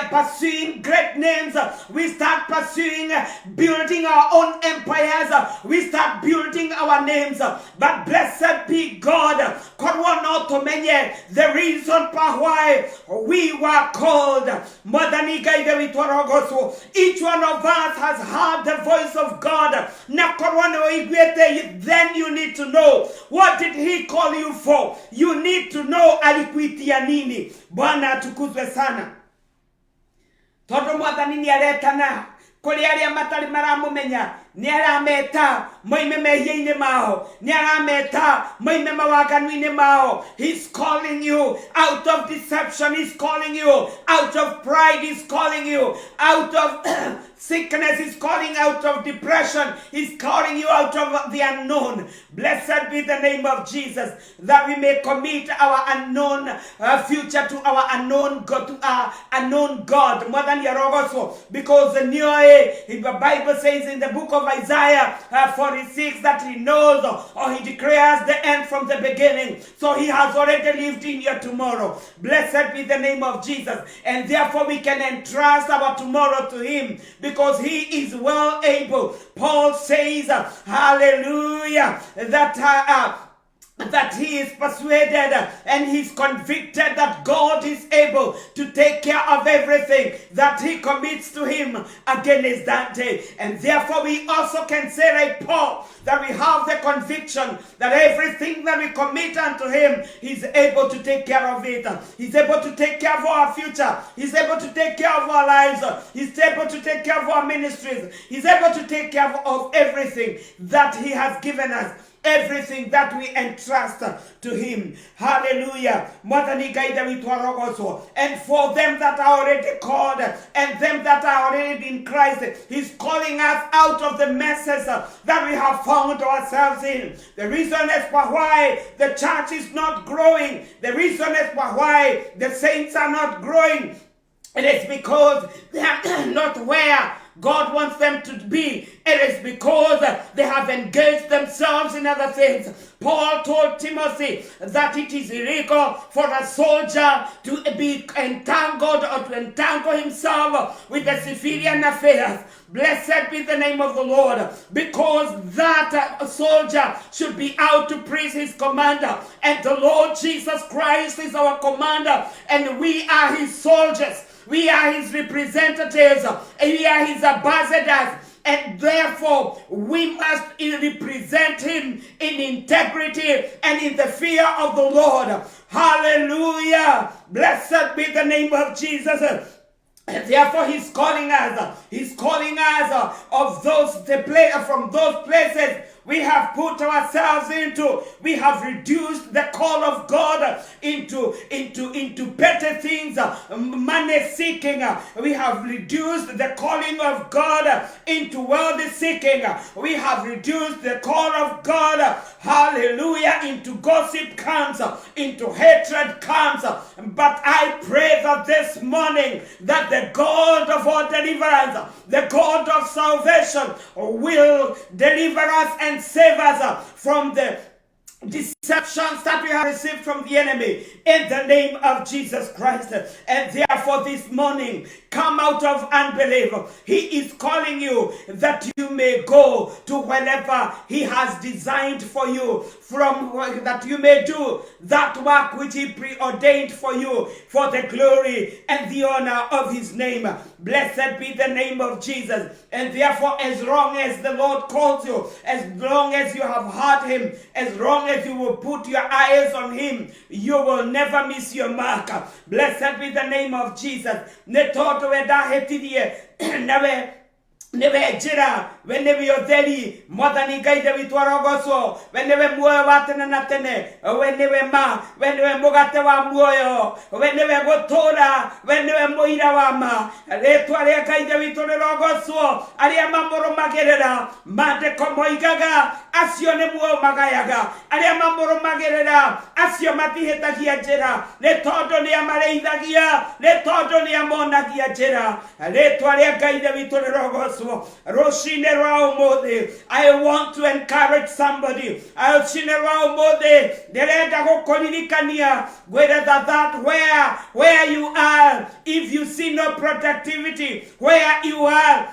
pursuing great names. We start pursuing building our own empires. We start building our names. But blessed be God. Korwo no tũmenye the reason why we were called. Mwathani Ngai Ithe witũ arogocwo. Each one of us has heard the voice of God. Na korwo nĩ ũiguĩte, then you need to know what did he call you for. You need to know alikuitia nini. Bwana atukuzwe sana. Tondũ Mwathani nĩ aretana kũrĩ arĩa matarĩ maramũmenya, nĩ arameta moime mehia-inĩ mao, nĩ arameta moime mawaganu-inĩ mao. He's calling you out of deception. He's calling you out of pride. He's calling you out of sickness. He's calling out of depression. He's calling you out of the unknown. Blessed be the name of Jesus, that we may commit our unknown future to our unknown God, to our unknown God. Mwathani arogocwo, because the new the Bible says in the book of Isaiah 46 that he knows, or he declares the end from the beginning. So he has already lived in your tomorrow. Blessed be the name of Jesus. And therefore we can entrust our tomorrow to him, because he is well able. Paul says, hallelujah, that he is persuaded and he's convicted that God is able to take care of everything that he commits to him against that day. And therefore we also can say like Paul, that we have the conviction that everything that we commit unto him, he's able to take care of it. He's able to take care of our future. He's able to take care of our lives. He's able to take care of our ministries. He's able to take care of everything that he has given us, everything that we entrust to him. Hallelujah. Mwathani Ngai Ithe witũ arogocwo. And for them that are already called and them that are already in Christ, he's calling us out of the messes that we have found ourselves in. The reason is for why the church is not growing. The reason is for why the saints are not growing. It is because they are not where God wants them to be. It is because they have engaged themselves in other things. Paul told Timothy that it is illegal for a soldier to be entangled or to entangle himself with the civilian affairs. Blessed be the name of the Lord, because that soldier should be out to praise his commander. And the Lord Jesus Christ is our commander, and we are his soldiers. We are his representatives. We are his ambassadors. And therefore, we must represent him in integrity and in the fear of the Lord. Hallelujah. Blessed be the name of Jesus. And therefore, he's calling us. He's calling us of those to play from those places we have put ourselves into. We have reduced the call of God into petty things, money seeking. We have reduced the calling of God into worldly seeking. We have reduced the call of God, hallelujah, into gossip comes, into hatred comes. But I pray that this morning that the God of our deliverance, the God of salvation, will deliver us and save us from the deceptions that we have received from the enemy in the name of Jesus Christ. And therefore this morning, come out of unbelief. He is calling you that you may go to wherever he has designed for you, from that you may do that work which he preordained for you for the glory and the honor of his name. Blessed be the name of Jesus. And therefore, as long as the Lord calls you, as long as you have heard him, as long as you will put your eyes on him, you will never miss your mark. Blessed be the name of Jesus. Nĩ tondũ we ndahĩtirie nawe nĩwe njĩra. We nĩwe ũtheri. Mwathani Ngai Ithe witũ arogocwo. We nĩwe muoyo wa tene na tene. We nĩwe ma. We nĩwe mũgate wa muoyo. We nĩwe gũtũũra. We nĩwe mũira wa ma. Rĩtwa rĩa Ngai Ithe witũ rĩrogocwo. Arĩa mamũrũmagĩrĩra, maandĩko moigaga, acio nĩ muoyo magayaga. Arĩa mamũrũmagĩrĩra, acio matihĩtagia njĩra, nĩ tondũ nĩ amarĩithagia, nĩ tondũ nĩ amonagia njĩra. Rĩtwa rĩa Ngai Ithe witũ rĩrogocwo. Rũcinĩ rwa ũmũthĩ, I want to encourage somebody. Rũcinĩ rwa ũmũthĩ ndĩrenda gũkũririkania, ngwĩre that where you are, if you see no productivity where you are,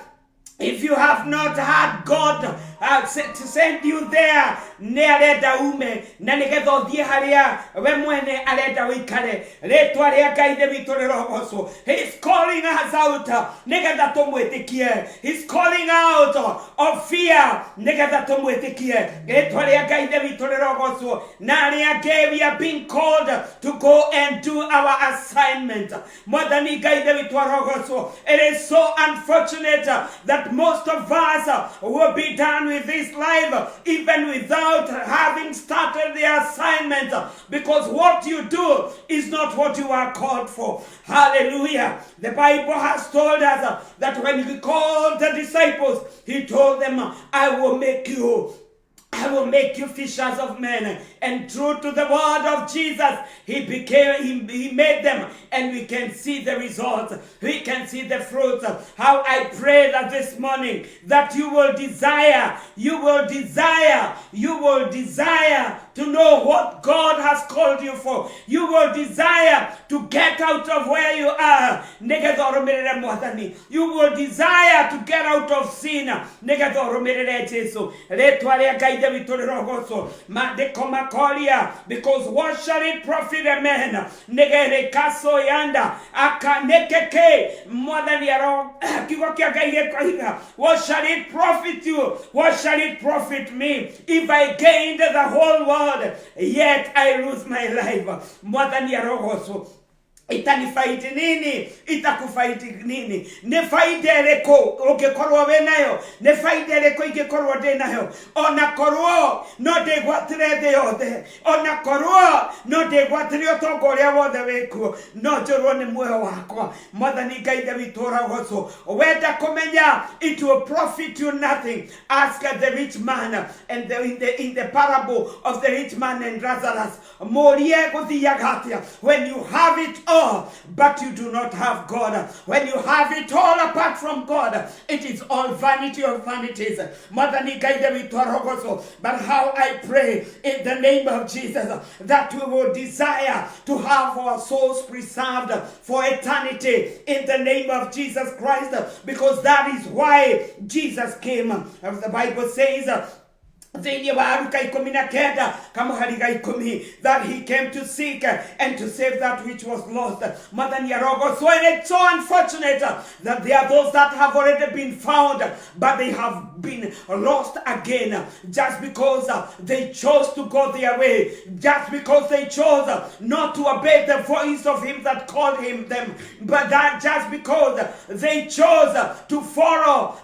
if you have not had God to send you there, nĩ arenda ume na nĩgetha ũthiĩ harĩa we mwene arenda ũikare. Rĩtwa rĩa Ngai Ithe witũ rĩrogocwo. He is calling us out nĩgetha tũmwĩtĩkie. He is calling out of fear nĩgetha tũmwĩtĩkie. Rĩtwa rĩa Ngai Ithe witũ rĩrogocwo. Na arĩa angĩ, we are being called to go and do our assignment. Mwathani Ngai Ithe witũ arogocwo. It is so unfortunate that most of us will be done with this life even without having started the assignment, because what you do is not what you are called for. Hallelujah. The Bible has told us that when he called the disciples, he told them, I will make you fishers of men. And true to the word of Jesus, he made them, and we can see the results. We can see the fruits. How I pray that this morning that you will desire, you will desire, you will desire to know what God has called you for. You will desire to get out of where you are. Nĩgetha ũrũmĩrĩre Mwathani. You will desire to get out of sin. Nĩgetha ũrũmĩrĩre Jesu. Rĩtwa rĩa Ngai Ithe witũ rĩrogocwo. Maandĩko makoria, because what shall it profit a man? Nĩgerĩ kaso yanda aka nĩkĩkĩ Mwathani aro kiugo kĩa Ngai gĩkoiga, what shall it profit you? What shall it profit me if I gained the whole world, yet I lose my life? Mwathani arogocwo. Itanifaidi nini? Itakufaidi nini? Nĩ faida ĩrĩkũ ũngĩkorwo wĩ nayo? Nĩ faida ĩrĩkũ ingĩkorwo ndĩ nayo ona korwo no ndĩgwatĩre thĩ yothe, ona korwo no ndĩgwatĩre ũtonga ũrĩa wothe wĩkuo, no njũrwo nĩ muoyo wakwa? Mwathani Ngai Ithe witũ ũrogocwo. Wenda kũmenya it will profit you nothing, ask the rich man and in the parable of the rich man and Lazarus. Mũrie gũthiaga atĩa when you have it all but you do not have God. When you have it all apart from God, it is all vanity of vanities. Mwathani Ngai Ithe witũ arogocwo. But how I pray in the name of Jesus that we will desire to have our souls preserved for eternity in the name of Jesus Christ, because that is why Jesus came. As the Bible says, thĩinĩ wa Luka 19 kamũhari ga 10, that he came to seek and to save that which was lost. Mwathani arogocwo. And it's so unfortunate that there are those that have already been found, but they have been lost again, just because they chose to go their way, just because they chose not to obey the voice of him that called him them, but that just because they chose to follow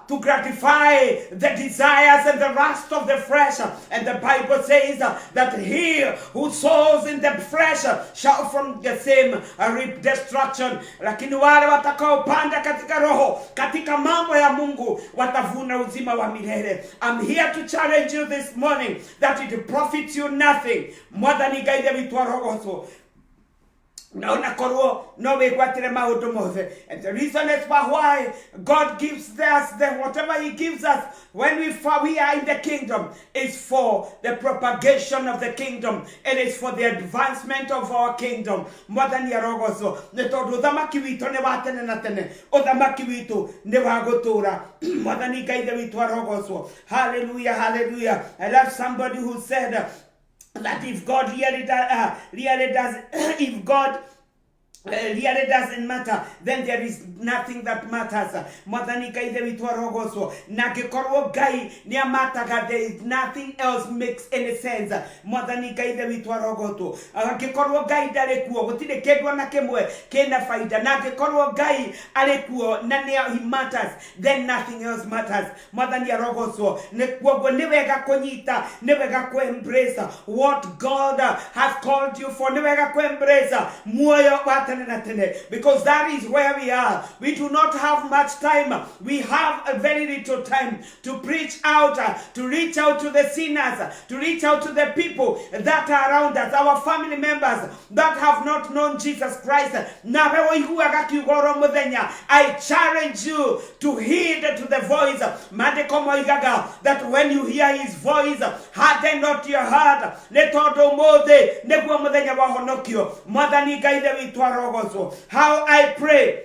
to gratify the desires and the lust of the flesh. And the Bible says that he who sows in the flesh shall from the same reap destruction. Lakini wale watakaopanda katika roho, katika mambo ya Mungu, watavuna uzima wa milele. I'm here to challenge you this morning that it profits you nothing. Mwathani Ngai Ithe witũ arogocwo. Na korwo no wĩgwatĩre maũndũ mothe. And the reason is for why God gives us the whatever he gives us when we are in the kingdom is for the propagation of the kingdom. It is for the advancement of our kingdom. Mwathani arogocwo. Nĩ tondũ ũthamaki witũ nĩ wa tene na tene, ũthamaki witũ nĩ wa gũtũũra. Mwathani Ngai Ithe witũ arogocwo. Hallelujah, hallelujah. I love somebody who said that if God really does, if God Really doesn't matter, then there is nothing that matters. Mwathani Ngai ithe witũ arogocwo. Na angĩkorwo Ngai nĩ amataga, there is nothing else makes any sense. Mwathani Ngai ithe witũ arogotwo. Angĩkorwo Ngai ndarĩ kuo, gũtirĩ kĩndũ ona kĩmwe kĩna baida. Na angĩkorwo Ngai arĩ kuo na nĩ he matters, then nothing else matters. Mwathani arogocwo. Nĩ kuoguo nĩ wega kũnyita, nĩ wega kũ embrace what God has called you for, nĩ wega kũ embrace muoyo wa tene na tene, because that is where we are. We do not have much time. We have a very little time to preach out, to reach out to the sinners, to reach out to the people that are around us, our family members that have not known Jesus Christ. Nawe ũiguaga kiugo oro mũthenya, I challenge you to heed to the voice. Maandĩko moigaga that when you hear his voice, harden not your heart. Nĩ tondũ ũmũthĩ nĩguo mũthenya wa ũhonokio. Mwathani Ngai ithe witũ arogocwo. How I pray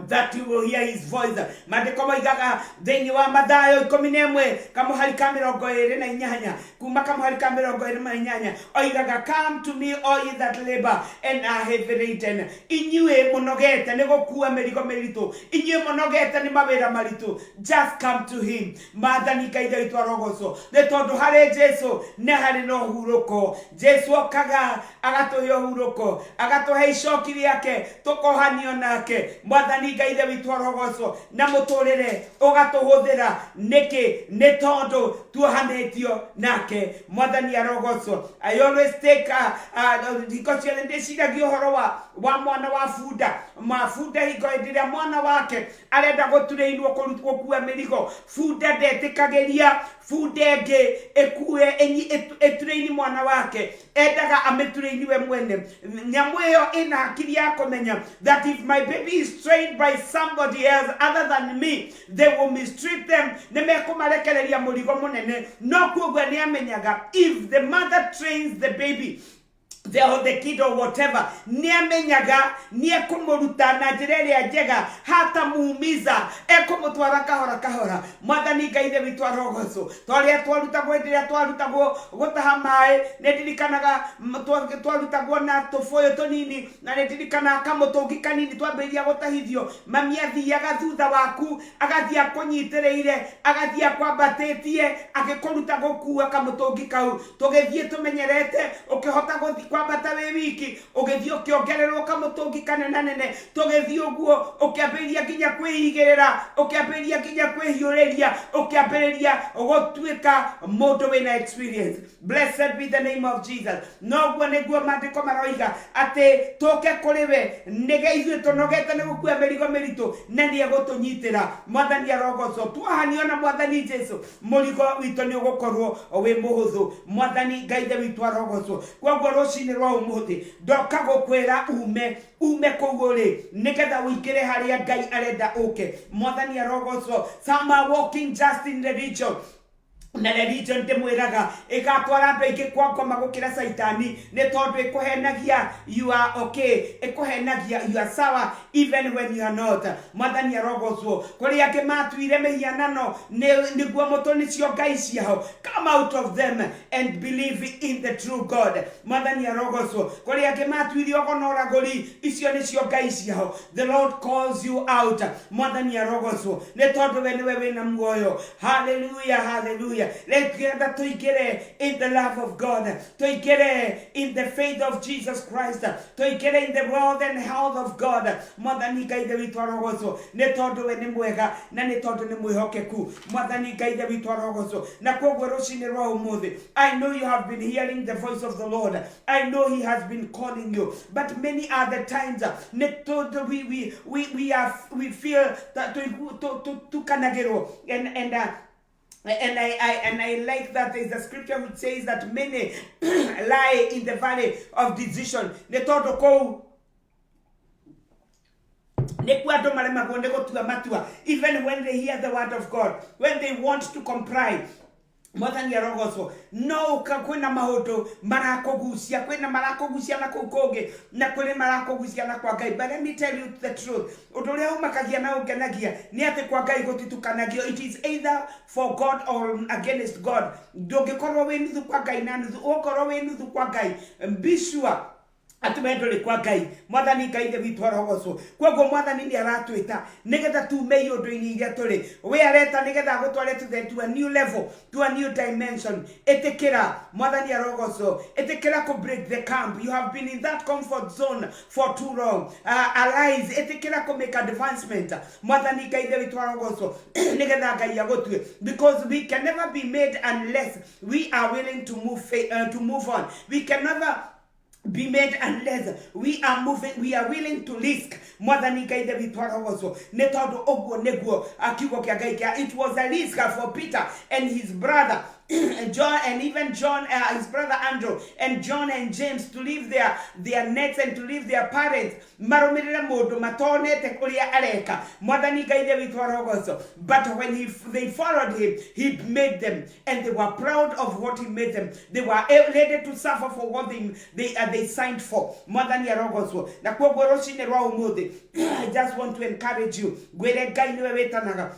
that you will hear his voice. Maandĩko moigaga thĩinĩ wa Mathayo 11 kamũhari ka 28, kuma kamũhari ka 28, oigaga, "Come to me, all ye that labor and are heavy laden." Inyuĩ mũnogete nĩ gũkua mĩrigo mĩritũ, inyuĩ mũnogete nĩ mawĩra maritũ, just come to him. Mwathani Ngai ithe witũ arogocwo, nĩ tondũ harĩ Jesu nĩ harĩ na ũhurũko. Jesu okaga agatũhe ũhurũko, agatũhe icoki rĩake, tũkohanio nake. Mwathani Ngai ithe witũ arogocwo. Na mũtũrĩre ũgatũhũthĩra nĩkĩ? Nĩ tondũ tuohanĩtio nake. Mwathani arogocwo. I always take hingo ciothe ndĩciragia ũhoro wa mwana wa bunda ma bunda. Hingo hĩndĩ ĩrĩa mwana wake arenda gũturĩirwo gũkua mĩrigo, bunda ndetĩkagĩria bunda ĩngĩ ĩkue ĩturĩini mwana wake. Endaga amĩturĩini we mwene. Nyamũ ĩyo ĩna hakiri ya kũmenya that if my baby is trained by somebody else other than me, they will mistreat them, nĩ mekũmarekereria mũrigo mũnene. No kuoguo nĩ amenyaga if the mother trains the baby, the kid or whatever, nĩ amenyaga nĩ ekũmũruta na njĩra ĩrĩa njega, hatamuumiza, ekũmũtwara kahora kahora. Mwathani Ngai ithe witũ arogocwo. Twarĩa twarutagwo, hĩndĩ ĩrĩa twarutagwo gũtaha maĩ, nĩ ndirikanaga twarutagwo na tũbũyũ tũnini, na nĩ ndirikanaga kamũtũngi kanini twambĩrĩria gũtahithio. Mami athiaga thutha waku, agathiĩ akũnyitĩrĩire, agathiĩ akwambatĩtie, agĩkũruta gũkua kamũtũngi kau. Tũgĩthiĩ tũmenyerete, ũkĩhota gũthiĩ kwambata wĩ wiki, ũgĩthiĩ ũkĩongererwo kamũtũngi kanenanene. Tũgĩthiĩ ũguo, ũkĩambĩrĩria nginya kwĩigĩrĩra, ũkĩambĩrĩria nginya kwĩhiũrĩria, ũkĩambĩrĩria gũtuĩka mũndũ wĩna experience. Blessed be the name of Jesus. Noguo nĩguo maandĩko maroiga atĩ tũke kũrĩ we nĩge ithuĩ tũnogete nĩ gũkua mĩrigo mĩritũ, na nĩ egũtũnyitĩra. Mwathani arogocwo. Tuohanio na Mwathani Jesu, mũrigo witũ nĩ ũgũkorwo wĩ mũhũthũ. Mwathani Ngai ithe witũ arogocwo. Koguo rũcinĩ rwa ũmũthĩ ndoka gũkwĩra ume kũu ũrĩ, nĩgetha ũingĩre harĩa Ngai arenda ũke. Mwathani arogocwo. Some are walking just in religion, na religion ndĩmwĩraga ĩgatwara andũ aingĩ kwa ngoma gũkĩra caitani, nĩ tondũ ĩkũhenagia you are okay, ĩkũhenagia you are sawa even when you are not. Mwathani arogocwo. Kũrĩ angĩ matuire mĩhianano nĩguo mũtũ nĩcio ngai ciao. Come out of them and believe in the true God. Mwathani arogocwo. Kũrĩ angĩ matuire ogono ũragũri, icio nĩcio ngai ciao. The Lord calls you out. Mwathani arogocwo, nĩ tondũ we nĩwe wĩna muoyo. Haleluya, haleluya. Rĩngĩenda tũingĩre in the love of God, tũingĩre in the faith of Jesus Christ, tũingĩre in the wealth and health of God. Mwathani Ngai ithe witũ arogocwo, nĩ tondũ we nĩ mwega na nĩ tondũ nĩ mwĩhokeku. Mwathani Ngai ithe witũ arogocwo. Na koguo rũcinĩ rwa ũmũthĩ, I know you have been hearing the voice of the Lord. I know he has been calling you, but many are the times nĩ tondũ we feel that tukanagĩrwo and I like that there's a scripture which says that many lie in the valley of decision. Nĩ tondũ kũu nĩkuo andũ maremagwo nĩ gũtua matua, even when they hear the word of God, when they want to comply. Mwathani arogocwo. No ũka kwĩna maũndũ marakũgucia, kwĩna marakũgucia na kũu kũngĩ, na kwĩrĩ marakũgucia na kwa Ngai. But let me tell you the truth, ũndũ ũrĩa ũmakagia na ũngenagia nĩ atĩ kwa Ngai gũtitukanagio. It is either for God or against God. Ndũngĩkorwo wĩ nuthu kwa Ngai na nuthu. Ũkorwo wĩ nuthu kwa Ngai, be sure Atĩ we ndũrĩ kwa Ngai. Mwathani Ngai Ithe witũ arogocwo. Kwoguo Mwathani nĩ aratwĩta nĩgetha tume iũndũ-inĩ iria tũrĩ. We areta nĩgetha agũtware to a new level, to a new dimension. Ĩtĩkĩra. Mwathani arogocwo. Ĩtĩkĩra kũ break the camp. You have been in that comfort zone for too long. Arise. Ĩtĩkĩra kũ make advancement. Mwathani Ngai Ithe witũ arogocwo. Nĩgetha Ngai agũtue. Because we can never be made unless we are willing to move on. We can never be made unless we are moving, we are willing to risk. Mwathani Ngai Ithe witũ arogocwo. Nĩ tondũ ũguo nĩguo kiugo kĩa Ngai kĩa, it was a risk for Peter and his brother John, and even John, his brother Andrew, and John and James, to leave their nets and to leave their parents, marũmĩrĩre mũndũ matonete kũrĩa areka. Mwathani Ngai Ithe witũ arogocwo. But when they followed him, he made them, and they were proud of what he made them. They were ready to suffer for what they signed for. Mwathani arogocwo. Na kwoguo rũcinĩ rwa ũmũthĩ, I just want to encourage you, ngwĩre Ngai nĩwe wĩtanaga.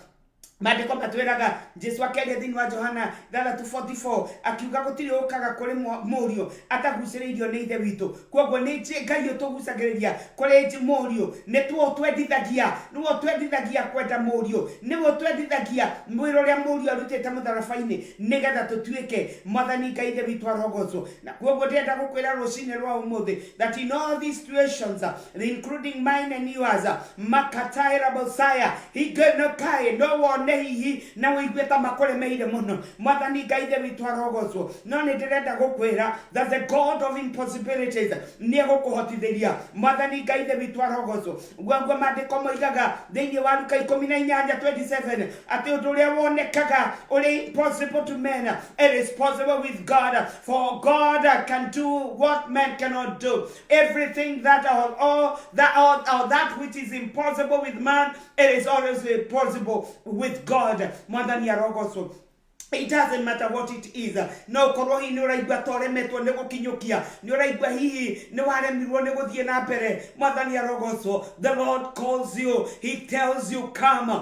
Maandĩko matwĩraga Jesu akĩaria thĩinĩ wa Johana 6:44, akiuga gũtirĩ ũkaga kũrĩ Mũriũ atagucĩrĩirio nĩ Ithe witũ. Kwoguo nĩ Ngai ũtũgucagĩrĩria kũrĩ Mũriũ. Nĩ tuo twendithagia, nĩwe ũtwendithagia kwenda Mũriũ, nĩwe ũtwendithagia mwĩra ũrĩa Mũriũ arutĩte mũtharaba-inĩ nĩgetha tũtuĩke. Mwathani Ngai Ithe witũ arogocwo. Na kwoguo ndĩrenda gũkwĩra rũcinĩ rwa ũmũthĩ that in all these situations, including mine and yours, makataĩra bosaya hingenokaĩ, no wone hihi na ũigue ta makũremeire mũno. Mwathani Ngai Ithe witũ arogocwo. No nĩ ndĩrenda gũkwĩra that the God of impossibilities nĩ egũkũhotithĩria. Mwathani Ngai Ithe witũ arogocwo. Guo maandĩko moigaga thĩinĩ wa Luka 18:27 atĩ ũndũ ũrĩa wonekaga ũrĩ impossible to men, it is possible with God, for God can do what men cannot do. Everything that or all that or that which is impossible with man, it is always possible with God. Mwathani arogocwo. It doesn't matter what it is. No ũkorwo hihi nĩ ũraigua ta ũremetwo nĩ gũkinyũkia, nĩ ũraigua hihi nĩ waremirwo nĩ gũthiĩ na mbere. Mwathani arogocwo. The Lord calls you, he tells you, "Come."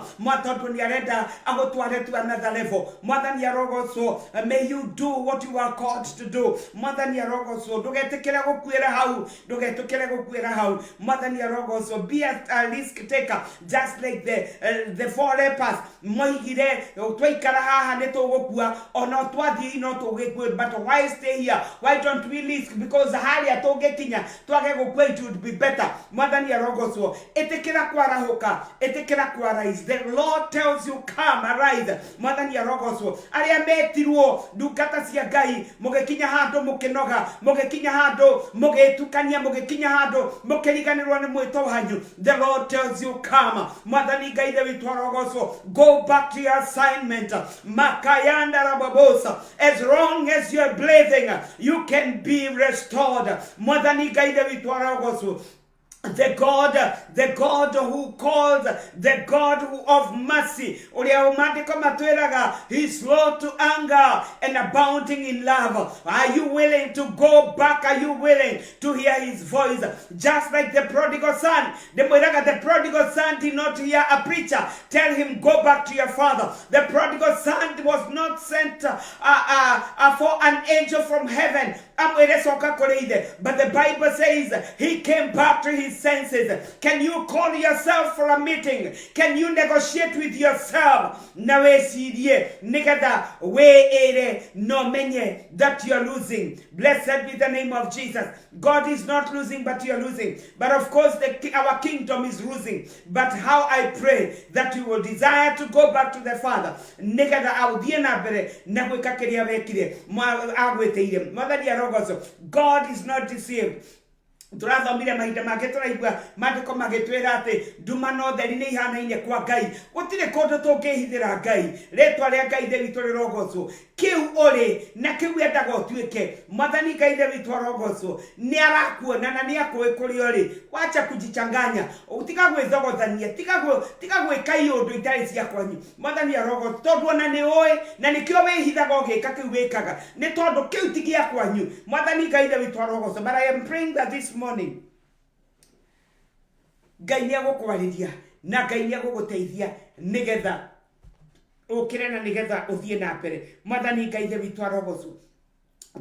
Tondũ nĩ arenda agũtware to another level. Mwathani arogocwo. May you do what you are called to do. Mwathani arogocwo. Ndũgetĩkĩre gũkuĩra hau, ndũgetĩkĩre gũkuĩra hau. Mwathani arogocwo. Be a risk taker, just like the four lepers moigire, "Twaikara haha nĩ tũgũkua, ona twathiĩ no tũgĩkue, but why stay here? Why don't we risk? Because harĩa tũngĩkinya twage gũkua, it would be better." Mwathani arogocwo. Ĩtĩkĩra kwarahũka, ĩtĩkĩra kwarise. The Lord tells you, "Come, arise." Mwathani arogocwo. Arĩa metirwo ndungata cia Ngai, mũgĩkinya handũ mũkĩnoga, mũgĩkinya handũ mũgĩtukania, mũgĩkinya handũ mũkĩriganĩrwo nĩ mwĩto wanyu, the Lord tells you, "Come." Mwathani Ngai Ithe witũ arogocwo. Go back to your assignment. Makayanda rababosa. As long as you're breathing, you can be restored. Mwathani Ngai Ithe witũ arogocwo. The God who calls, the God who of mercy, ũrĩa maandĩko matwĩraga he is slow to anger and abounding in love. Are you willing to go back? Are you willing to hear his voice? Just like the prodigal son. Ndĩmwĩraga, the prodigal son did not hear a preacher tell him, "Go back to your father." The prodigal son was not sent for an angel from heaven amwĩre, "Coka kũrĩ ithe," but the Bible says he came back to his senses. Can you call yourself for a meeting? Can you negotiate with yourself na wĩcirie nĩgetha wĩĩre no menye that you're losing? Blessed be the name of Jesus. God is not losing, but you're losing. But of course our kingdom is losing. But how I pray that you will desire to go back to the Father, nĩgetha aũthiĩ na mbere na gwĩka kĩrĩa wekire agwĩtĩire. Mwathani arogocwo. God is not deceived. Tũrathomire mahinda mangĩ, tũraigua maandĩko magĩtwĩra atĩ nduma na ũtheri nĩ ihanaine kwa Ngai. Gũtirĩ kũndũ tũngĩhithĩra Ngai. Rĩtwa rĩa Ngai Ithe witũ rĩrogocwo. Kĩu ũrĩ na kĩu endaga ũtuĩke, Mwathani Ngai Ithe witũ arogocwo, nĩ arakuona na nĩ akũĩ kũrĩa ũrĩ. Wacha kujichanganya, tiga gwĩthogothania, tiga gwĩka iũndũ itarĩ cia kwanyu. Mwathani arogocwo, tondũ ona nĩ ũĩ na nĩkĩo wĩhithaga ũgĩka kĩu wĩkaga, nĩ tondũ kĩu ti gĩa kwanyu. Mwathani Ngai Ithe witũ arogocwo. But I am praying that this morning Ngai nĩ egũkwarĩria na Ngai nĩ egũgũteithia nĩgetha ũkĩre na nĩgetha ũthiĩ na mbere. Mwathani Ngai Ithe witũ arogocwo,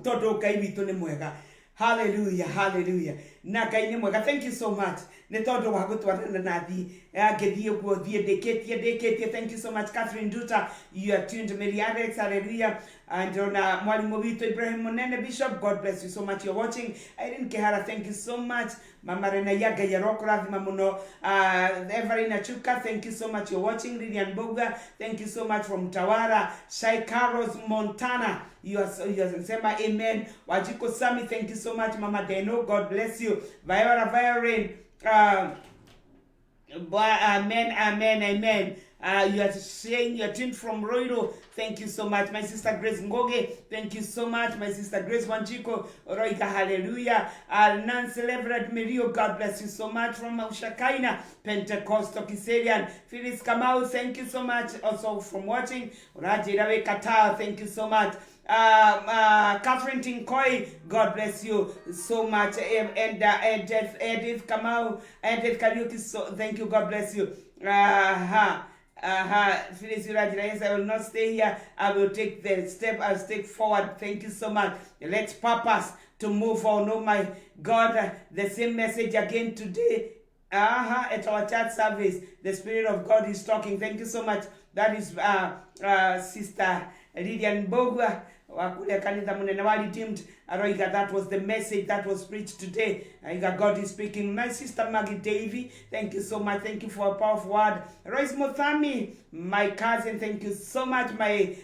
tondũ Ngai witũ nĩ mwega. Haleluya, haleluya. Na Ngai nĩ mwega. Thank you so much nĩ tondũ wa gũtwarana na thi ngĩthiĩ ũguo thiĩ ndĩkĩtie ndĩkĩtie. Thank you so much, Catherine Nduta, you are tuned. Mary Alex, hallelujah. And ona mwarimũ witũ Ibrahim Munene Bishop, God bless you so much, you're watching. Irene Kehara, thank you so much. Mama Renaya, Ngai arokũrathima mũno. Everina Chuka, thank you so much, you're watching. Lilian Boga, thank you so much from Tawara. Shai Carlos Montana, you are sema amen. Wajiko Sami, thank you so much. Mama Deno, God bless you. Viola Violin, amen, amen, amen. You are saying you're tuned from Roiro. Thank you so much. My sister Grace Ngoge, thank you so much. My sister Grace Wanjiko, Roika, hallelujah. Nancy Leverett Mirio, God bless you so much from Ushakaina, Pentecostal Kiserian. Phyllis Kamau, thank you so much also from watching. Raji Rawe Kata, thank you so much. Catherine Tinkoi, God bless you so much. And Edith Kamau, Edith Kariuki, so thank you, God bless you. Phyllis Rajira, yes, I will not stay here. I will take the step. I'll step forward. Thank you so much. Let's purpose to move on. Oh my God, the same message again today. At our church service, the Spirit of God is talking. Thank you so much. That is Sister Lilian Bogwa wa kule kanitha munene wa Redeemed aroiga that was the message that was preached today. Aiga God is speaking. My sister Maggie Davy, thank you so much. Thank you for a powerful word. Royce Mothami, my cousin, thank you so much. My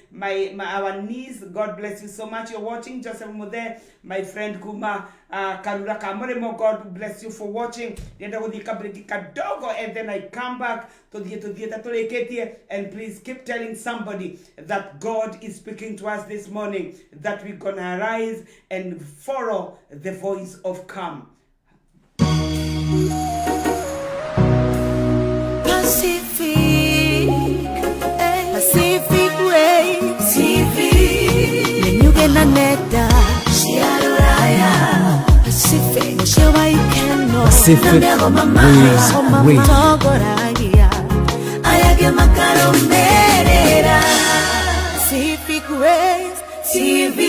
our niece, God bless you so much. You're watching. Joseph Muthe, my friend kuma Karura Kamurimo, God bless you for watching. Ndĩrenda gũthiĩ kabreak kadogo and then I come back tuthiĩ tuthiĩte tũrĩkĩtie. And please keep telling somebody that God is speaking to us this morning, that we're gonna arise and follow the voice of come.
Pacific, Pacific Waves TV. Menyuge na nenda cia rũraya, Pacific mũciĩ wa ikeno.
Pacific Waves Radio.
Matongoragia arĩa angĩ makarũmĩrĩra. Pacific Waves TV.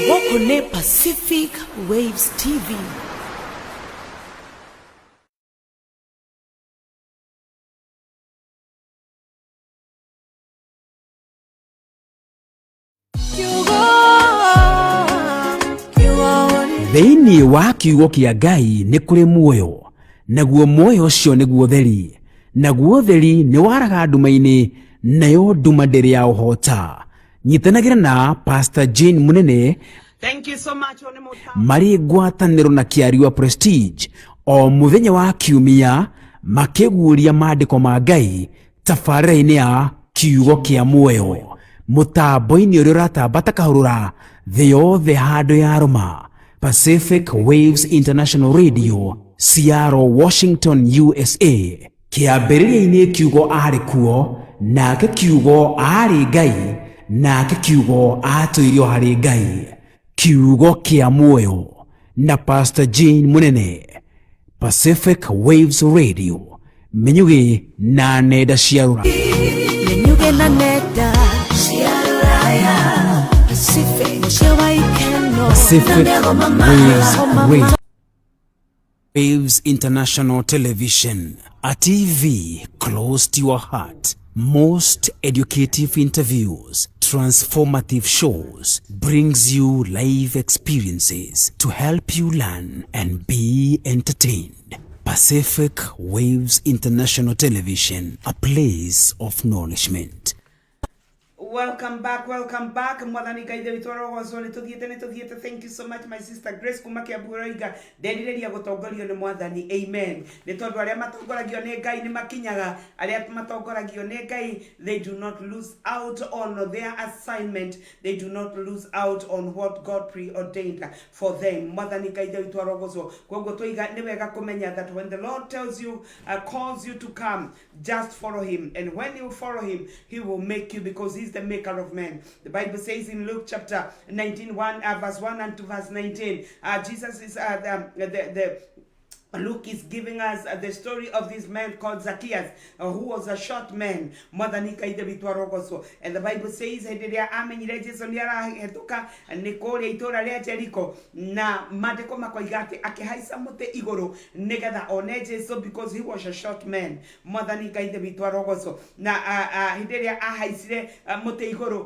Gũkũ nĩ Pacific Waves TV. Kiugo, kiugo.
Thĩinĩ wa kiugo kĩa Ngai nĩ kũrĩ muoyo, naguo muoyo ũcio nĩguo ũtheri, naguo ũtheri nĩ waraga nduma-inĩ, nayo nduma ndĩrĩ ya ũhota. Nyitanagĩra na Pastor Jane Munene
Thank you so much, One Muta.
marĩ ngwatanĩro na Kĩariwa Prestige o mũthenya wa kiumia makĩguũria maandĩko ma Ngai tabarĩra-inĩ ya kiugo kĩa muoyo mũtambo-inĩ ũrĩa ũratamba ta kahũrũra thĩ yothe handũ ya rũma, Pacific Waves International Radio, Seattle, Washington, USA. Kĩambĩrĩria-inĩ kiugo aarĩ kuo, nake kiugo aarĩ Ngai, nake kiugo aatũirio harĩ Ngai. Kiugo kĩa muoyo na Pastor Jane Munene, Pacific Waves Radio, Menyugi na nenda cia rũra.
Menyuge na nenda cia rũraya, Pacific mũciĩ wa ikeno.
Pacific Waves Radio. Waves International Television, a TV close to your heart. Most educative interviews, transformative shows, brings you live experiences to help you learn and be entertained. Pacific Waves International Television, a place of nourishment.
Welcome back, welcome back. Mwathani Ngai ithe witũ arogocwo. Nĩ tũthiĩte, nĩ tũthiĩte. Thank you so much, my sister Grace kuma Kĩambu roiga nderirĩria gũtongorio nĩ Mwathani. Amen. Nĩ tondũ arĩa matongoragio nĩ Ngai nĩ makinyaga. Arĩa matongoragio nĩ Ngai, they do not lose out on their assignment. They do not lose out on what God preordained for them. Mwathani Ngai ithe witũ arogocwo. Koguo tũiga nĩ wega kũmenya that when the Lord tells you, calls you to come, just follow him. And when you follow him, he will make you, because he's the maker of men. The Bible says in Luke chapter 19, 1, verse 1 and to verse 19, Jesus is the Luke is giving us the story of this man called Zacchaeus, who was a short man. Mwathani Ngai ithe witũ arogocwo. And the Bible says hĩndĩ ĩrĩa amenyire Jesu nĩ arahĩtũka nĩ kũrĩa itũũra rĩa Jericho, na maandĩko makoiga atĩ akĩhaica mũtĩ igũrũ nĩgetha one Jesu because he was a short man. Mwathani Ngai ithe witũ arogocwo. Na hĩndĩ ĩrĩa ahaicire mũtĩ igũrũ,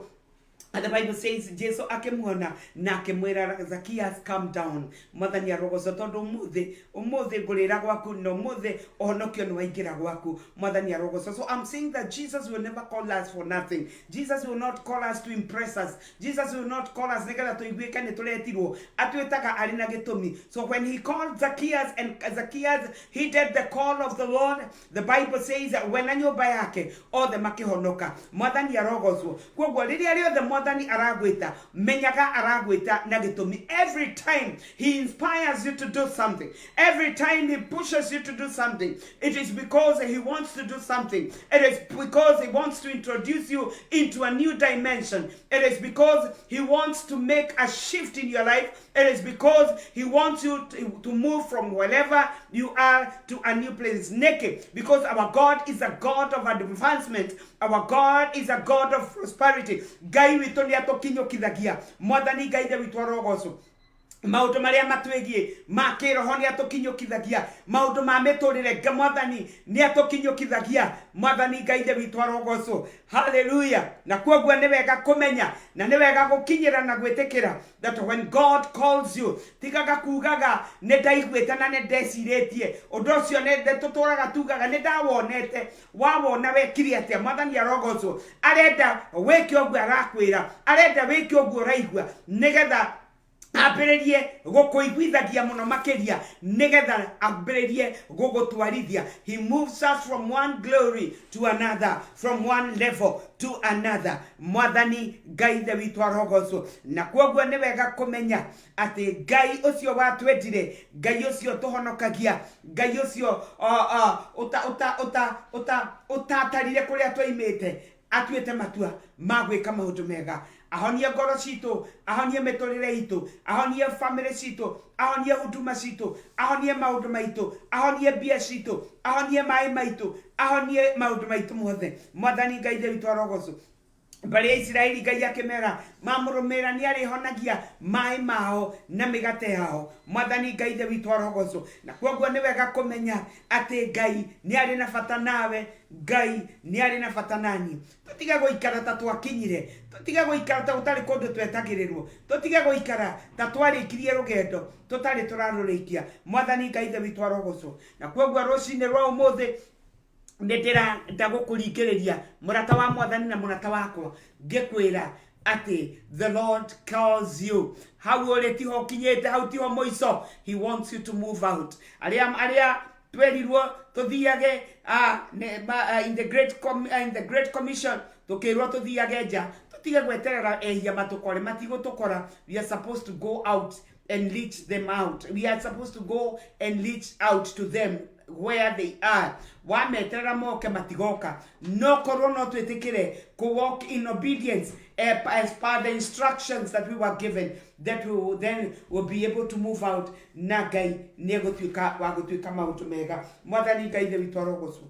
And the Bible says Jesu akĩmuona na akĩmwĩra, "Zacchaeus, come down." Mwathani arogocwo tondũ ũmũthĩ ũmũthĩ ngũrĩra gwaku na ũmũthĩ ũhonokio nĩ waingĩra gwaku. Mwathani arogocwo. So I'm saying that Jesus will never call us for nothing. Jesus will not call us to impress us. Jesus will not call us nĩgetha tũiguĩke nĩ tũretirwo. Atwĩtaga arĩ na gĩtũmi. So when he called Zacchaeus and Zacchaeus heeded the call of the Lord, the Bible says that we na nyũmba yake othe makĩhonoka. Mwathani arogocwo. Koguo rĩrĩa rĩothe Mwathani aragwĩta, menyaga aragwĩta na gĩtũmi. Every time he inspires you to do something, every time he pushes you to do something, it is because he wants to do something. It is because he wants to introduce you into a new dimension. It is because he wants to make a shift in your life. It is because he wants you to move from wherever you are to a new place. Naked. Because our God is a God of advancement. Our God is a God of prosperity. Ngai witũ nĩ atũkinyũkithagia. Mwathani Ngai ithe witũ arogocwo. Maũndũ marĩa matwĩgiĩ ma kĩroho nĩ atũkinyũkithagia. Maũndũ ma mĩtũrĩre nga Mwathani nĩ atũkinyũkithagia. Mwathani Ngai ithe witũ arogocwo. Haleluya. Na kwoguo nĩ wega kũmenya na nĩ wega gũkinyĩra na gwĩtĩkĩra that when God calls you, tigaga kugaga nĩ ndaiguĩte na nĩ ndecirĩtie ũndũ ũcio. Nĩ tũtũraga tugaga nĩ ndawonete. Wawona wekire atĩa? Mwathani arogocwo. Arenda wĩke ũguo arakwĩra, arenda wĩke ũguo ũraigua, nĩgetha ambĩrĩrie gũkũiguithagia mũno makĩria, nĩgetha ambĩrĩrie gũgũtwarithia. He moves us from one glory to another, from one level to another. Mwathani Ngai ithe witũ arogocwo. Na kwoguo nĩ wega kũmenya atĩ Ngai ũcio watwendire, Ngai ũcio tũhonokagia, Ngai ũcio ũta ũta ũta ũta ũtatarire kũrĩa twaimĩte, atuĩte matua ma gwĩka maũndũ mega, ahonie ngoro citũ, ahonie mĩtũrĩre itũ, ahonie famĩlĩ citũ, ahonie huduma citũ, ahonie maũndũ maitũ, ahonie mbia citũ, ahonie maĩ maitũ, ahonie maũndũ maitũ mothe. Mwathani Ngai ithe witũ arogocwo. Mbarĩ ya Isiraeli, Ngai akĩmera mamũrũmĩrĩra nĩ arĩhonagia maĩ mao na mĩgate yao. Mwathani Ngai ithe witũ arogocwo. Na kwoguo nĩ wega kũmenya atĩ Ngai nĩ arĩ na bata nawe, Ngai nĩ arĩ na bata nani. Tũtige gũikara ta twakinyire, tũtige gũikara ta gũtarĩ kũndũ twetagĩrĩrwo, tũtige gũikara ta twarĩkirie rũgendo tũtarĩ tũrarũrĩkia. Mwathani Ngai ithe witũ arogocwo. Na kwoguo rũcinĩ rwa ũmũthĩ nĩ ndĩrenda gũkũringĩrĩria, mũrata wa Mwathani na mũrata wakwa, ngĩkwĩra atĩ the Lord calls you. Hau ũrĩ tiho ũkinyĩte, hau tiho mũico. He wants you to move out. Arĩa twerirwo tũthiage in the Great Commission, tũkĩrwo tũthiage nja, tũtige gweterera ehia matũkore. Matigũtũkora. We are supposed to go out and reach them out. We are supposed to go and reach out to them where they are. Wameterera moke, matigoka. No korwo no twĩtĩkĩre kũ walk in obedience as per the instructions that we were given, that we will then will be able to move out, na Ngai nĩ egũtuĩka wa gũtuĩka maũndũ mega. Mwathani Ngai ithe witũ arogocwo.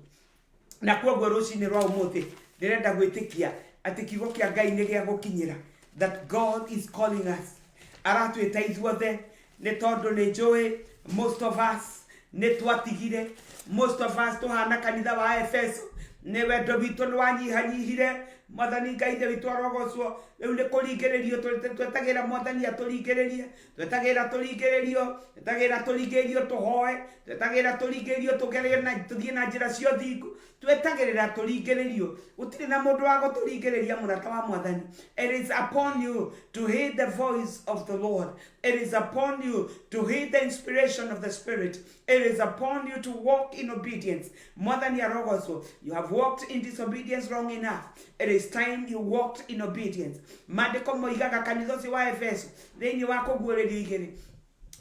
Na kwoguo rũcinĩ rwa ũmũthĩ ndĩrenda gwĩtĩkia atĩ kiugo kĩa Ngai nĩ gĩa gũkinyĩra, that God is calling us. Aratwĩta ithuothe nĩ tondũ nĩ njũĩ most of us nĩ twatigire. Most of us tũhana kanitha wa Efeso, nĩ wendo witũ nĩ wanyihanyihire. Mwathani Ngai ithe witũ arogocwo. Rĩu nĩ kũringĩrĩrio twetagĩra Mwathani atũringĩrĩrie. Twetagĩra tũringĩrĩrio, twetagĩra tũringĩrĩrio tũhoe, twetagĩra tũringĩrĩrio tũgerie na tũthiĩ na njĩra cia ũthingu, twetagĩrĩra tũringĩrĩrio. Gũtirĩ na mũndũ wa gũtũringĩrĩria, mũrata wa Mwathani. It is upon you to hear the voice of the Lord. It is upon you to hear the inspiration of the Spirit. It is upon you to walk in obedience. Mwathani arogocwo. You have walked in disobedience long enough. It is time you walked in obedience. Maandĩko moigaga kanitha ũcio wa Efeso thĩinĩ wa Kũguũrĩrio 2,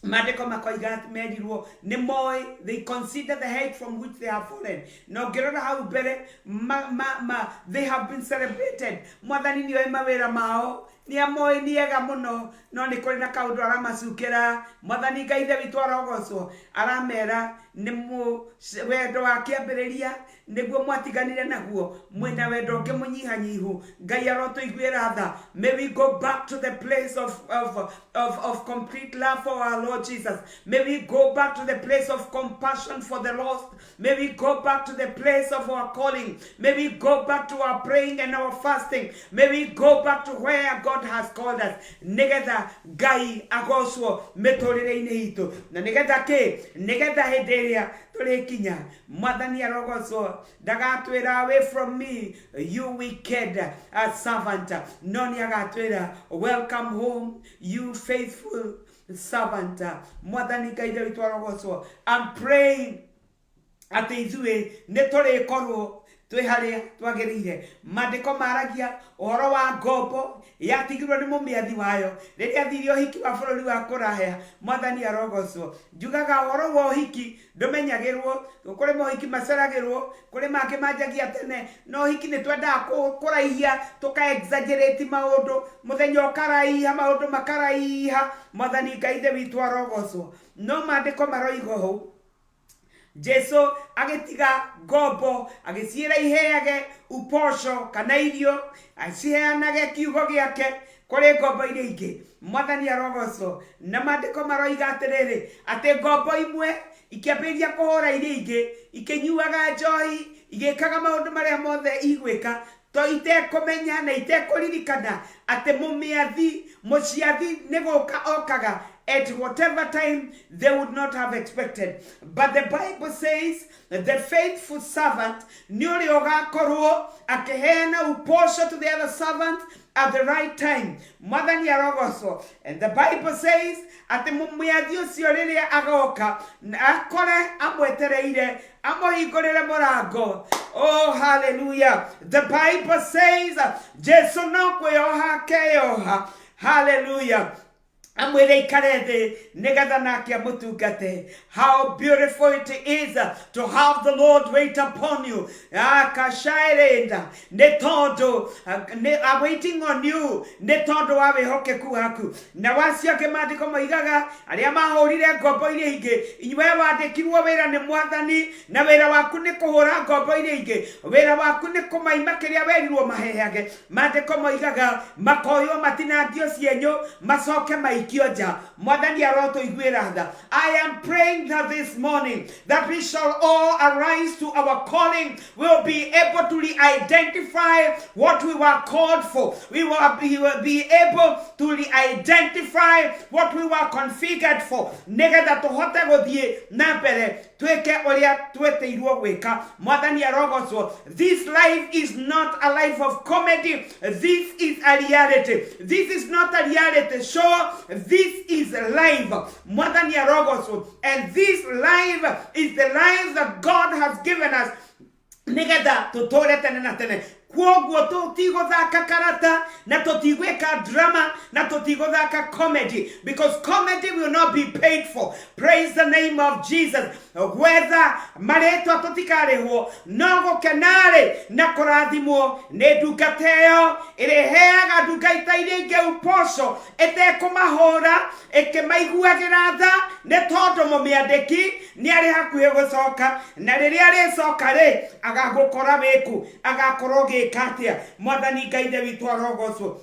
maandĩko makoiga atĩ merirwo nĩ moĩ, they consider the height from which they have fallen. Na ũngĩrora hau mbere, they have been celebrated. Mwathani nĩoĩ mawĩra mao. Nĩ amoĩ nĩ ega mũno, no nĩ kũrĩ na kaũndũ aramacukĩra. Mwathani Ngai Ithe witũ arogocwo. Aramera nĩ mũ wendo wa kĩambĩrĩria nĩguo mwatiganire naguo, mwĩna wendo ũngĩ mũnyihanyihu. Ngai arotũiguĩra tha. May we go back to the place of complete love for our Lord Jesus. May we go back to the place of compassion for the lost. May we go back to the place of our calling. May we go back to our praying and our fasting. May we go back to where God has called us. Nigetha Ngai agocwo mĩtũrĩre-inĩ itũ. Na nigetha kĩ? Nigetha hĩndĩ ĩrĩa tũrĩkinya, Mwathani arogocwo, ndagatwĩra away from me, you wicked servant. No nĩ agatwĩra welcome home, you faithful servant. Mwathani Ngai Ithe witũ arogocwo. I'm praying atĩ ithuĩ nĩ tũrĩkorwo twĩ harĩa twagĩrĩire. Maandĩko maragia ũhoro wa ngombo yatigirwo nĩ mũmĩathi wayo rĩrĩa athire ũhiki wa bũrũri wa kũraya. Mwathani arogocwo. Njugaga ũhoro wa ũhiki ndũmenyagĩrwo, kũrĩ mohiki maceragĩrwo, kũrĩ mangĩ manjagia tene, no ũhiki nĩ twendaga kũraihia, tũka exaggerate maũndũ, mũthenya ũkaraiha, maũndũ makaraiha. Mwathani Ngai Ithe witũ arogocwo. No maandĩko maroiga ũũ, Jesu agĩtiga ngombo agĩciĩra iheage uposho kana irio, aciheanage kiugo gĩake kũrĩ ngombo iria ingĩ. Mwathani arogocwo. Na maandĩko maroiga atĩrĩrĩ, atĩ ngombo imwe ikĩambĩrĩria kũhũra iria ingĩ, ikĩnyuaga njohi, igĩkaga maũndũ marĩa mothe igwĩka, to itekũmenya na itekũririkana atĩ mũmĩathi, mũciathi nĩ gũka okaga at whatever time they would not have expected. But the Bible says the faithful servant nĩ ũrĩa ũgakorwo akĩheana uposho to the other servant at the right time. Mwathani arogocwo. And the Bible says atĩ mũmĩathi ũcio rĩrĩa agoka akore amwetereire, amũhingũrĩre mũrango. Oh, hallelujah. The Bible says Jesu no kwĩyoha akeyoha. Hallelujah. Amwĩre ikare thĩ nĩgetha nake amũtungate. How beautiful it is to have the Lord wait upon you. Akashairenda nĩ tondũ nĩ waiting on you nĩ tondũ wa wĩhokeku waku. Na wacio angĩ maandĩko moigaga arĩa mahũrire ngombo iria ingĩ, inyuĩ wandĩkirwo wĩra nĩ Mwathani, na wĩra waku nĩ kũhũra ngombo iria ingĩ, wĩra waku nĩ kũmaima kĩrĩa werirwo maheage. Maandĩko moigaga makoywo matinangio cienyũ macoke maikio nja. Mwathani arotũiguĩra tha. I am praying that this morning that we shall all arise to our calling. We'll be able to re-identify what we were called for. We will be able to re-identify what we were configured for. Nĩgetha tũhote gũthiĩ na mbere twĩke ũrĩa twĩtĩirwo gwĩka. Mwathani arogocwo. This life is not a life of comedy. This is a reality. This is not a reality show. This is life. Mwathani arogocwo. And this life is the life that God has given us nigetha tũtũre tene na tene. Kwoguo tũtigũthaka karata na tũtigwĩka drama na tũtigũthaka comedy, because comedy will not be paid for. Praise the name of Jesus. Gwetha marĩtwa tũtikarĩhwo, no gũkenarĩ na kũrathimwo nĩ ndungata ĩyo ĩrĩheaga ndungata iria ingĩ uposho ĩtekũmahũra, ĩkĩmaiguagĩra tha, nĩ tondũ mũmĩandĩki nĩ arĩ hakuhĩ gũcoka, na rĩrĩa arĩcoka rĩ, agagũkora wĩku, agakorwo ũgĩka atĩa. Mwathani Ngai Ithe witũ arogocwo.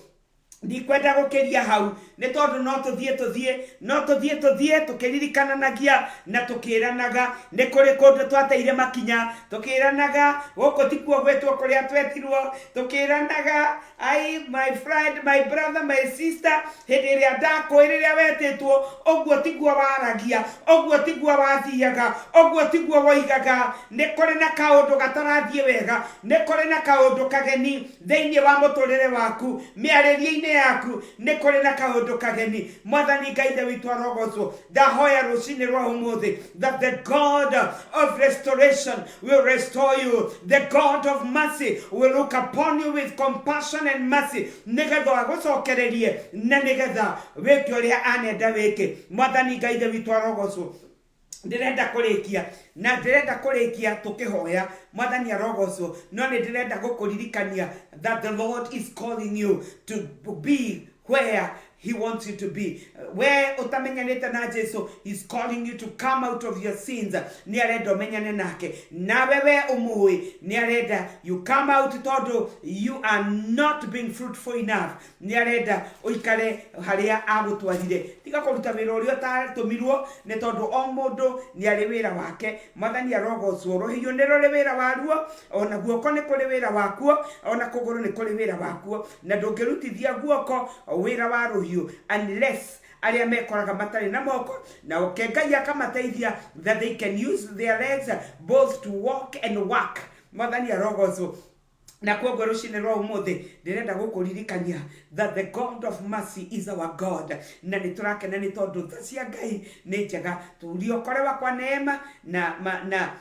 Ndikwenda gũkĩria hau nĩ tondũ no tũthiĩ tũthiĩ no tũthiĩ tũthiĩ tũkĩririkananagia na tũkĩranaga nĩ kũrĩ kũndũ twateire makinya, tũkĩranaga gũkũ tikuo gwĩtwo kũrĩa twetirwo, tũkĩranaga ai, my friend, my brother, my sister, hĩndĩ ĩrĩa ndakũĩ rĩrĩa wetĩtwo, ũguo tiguo waragia, ũguo tiguo wathiaga, ũguo tiguo woigaga. Nĩ kũrĩ na kaũndũ gatarathiĩ wega, nĩ kũrĩ na kaũndũ kageni thĩinĩ wa mũtũrĩre waku, mĩarĩrie-inĩ yaku nĩ kũrĩ na kaũndũ kageni. Mwathani Ngai Ithe witũ arogocwo. Ndahoya rũcinĩ rwa ũmũthĩ that the God of restoration will restore you. The God of mercy will look upon you with compassion and mercy, nĩgetha agũcokererie na nĩgetha wĩke ũrĩa anenda wĩke. Mwathani Ngai Ithe witũ arogocwo. Ndĩrenda kũrĩkia na ndĩrenda kũrĩkia tũkĩhoya. Mwathani arogocwo. No nĩ ndĩrenda gũkũririkania that the Lord is calling you to be Where he wants you to be. We ũtamenyanĩte na Jesu, he's calling you to come out of your sins. Nĩ arenda ũmenyane nake. Nawe we ũmũĩ, nĩ arenda you come out tondũ you are not being fruitful enough. Nĩ arenda ũikare harĩa agũtwarire. Tiga kũruta wĩra ũrĩa ũtatũmirwo, nĩ tondũ o mũndũ nĩ arĩ wĩra wake. Mwathani arogocwo. Rũhiũ nĩ rũrĩ wĩra waruo, ona guoko nĩ kũrĩ wĩra wakuo, ona kũgũrũ nĩ kũrĩ wĩra wakuo. Na ndũngĩrutithia guoko wĩra wa rũhiũ unless arĩa mekoraga matarĩ na moko, na oke Ngai akamateithia that they can use their legs both to walk and work. Mwathani arogocwo. Na koguo rũcinĩ rwa ũmũthĩ ndĩrenda gũkũririkania that the God of mercy is our God, na nĩ tũrakena nĩ tondũ tha cia Ngai nĩ njega. Tuliokolewa kwa neema na, ma, na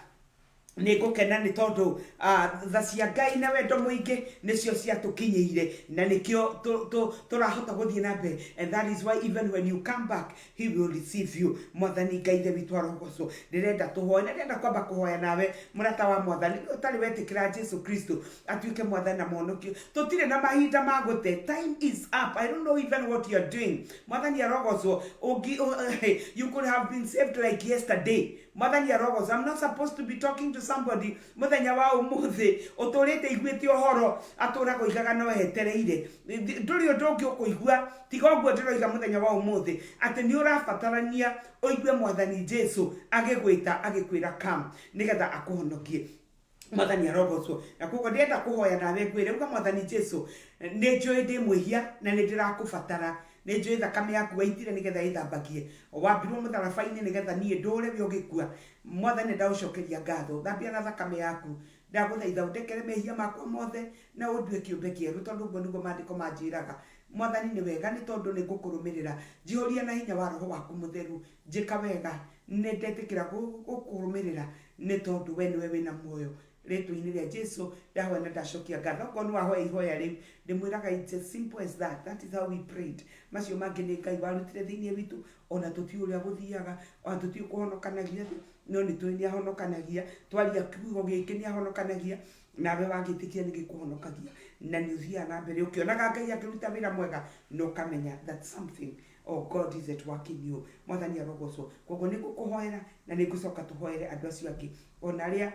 nĩ ngũkena nĩ tondũ tha cia Ngai na wendo mũingĩ nĩcio ciatũkinyĩire, na nĩkĩo tũrahota gũthiĩ na mbere. And that is why even when you come back, he will receive you. Mwathani Ngai Ithe witũ arogocwo. Ndĩrenda tũhoe, na ndĩrenda kwamba kũhoya nawe mũrata wa Mwathani, nĩ ũtarĩ wetĩkĩra Jesu Kristo atuĩke Mwathani na Mũhonokia. Tũtirĩ na mahinda ma gũte. Time is up. I don't know even what you are doing. Mwathani arogocwo. You could have been saved like yesterday. Mwathani arogocwo. I'm not supposed to be talking to somebody mũthenya wa ũmũthĩ ũtũrĩte iguĩte ũhoro atũraga oigaga no etereire. Ndũrĩ ũndũ ũngĩ ũkũigua tiga ũguo ndĩroiga mũthenya wa ũmũthĩ, atĩ nĩ ũrabatarania ũigue Mwathani Jesu agĩgwĩta agĩkwĩra come, nĩgetha akũhonokie. Mwathani arogocwo. Na koguo ndĩrenda kũhoya nawe ngwĩre, uga Mwathani Jesu, nĩ njũĩ ndĩ mwĩhia na nĩ ndĩrakũbatara. Nĩ njũĩ thakame yaku waitire nĩgetha ĩthambagie. Wambirwo mũtharaba-inĩ nĩgetha niĩ ndũre we ũgĩkua. Mwathani, ndagũcokeria ngatho. Thambia na thakame yaku. Ndagũthaitha ũndekere mehia makwa mothe na ũndue kĩũmbe kĩerũ, tondũ ũguo nĩguo maandĩko manjĩraga. Mwathani, nĩ wega nĩ tondũ nĩ ngũkũrũmĩrĩra. Njihũria na hinya wa Roho waku mũtheru. Njĩka wega, nĩ ndetĩkĩra gũkũrũmĩrĩra nĩ tondũ we nĩwe wĩna muoyo. Rĩtwa-inĩ rĩa Jesu ndahoya na ndacokia ngatho. Okorwo nĩ wahoya ihoya rĩu, ndĩmwĩraga it's as simple as that. That is how we prayed. Macio mangĩ nĩ Ngai warutire thĩinĩ witũ, ona tũtiũĩ ũrĩa gũthiaga, ona tũtiũĩ kũhonokanagia atĩa, no nĩ tũĩ nĩ ahonokanagia. Twaria kiugo gĩkĩ nĩ ahonokanagia, nawe wagĩtĩkia nĩ gĩkũhonokagia. Na nĩ ũthiaga na mbere ũkĩonaga Ngai akĩruta wĩra mwega, na ũkamenya that something oh God is at work in you. Mwathani arogocwo. Koguo nĩ ngũkũhoera na nĩ ngũcoka tũhoere andũ acio angĩ, ona arĩa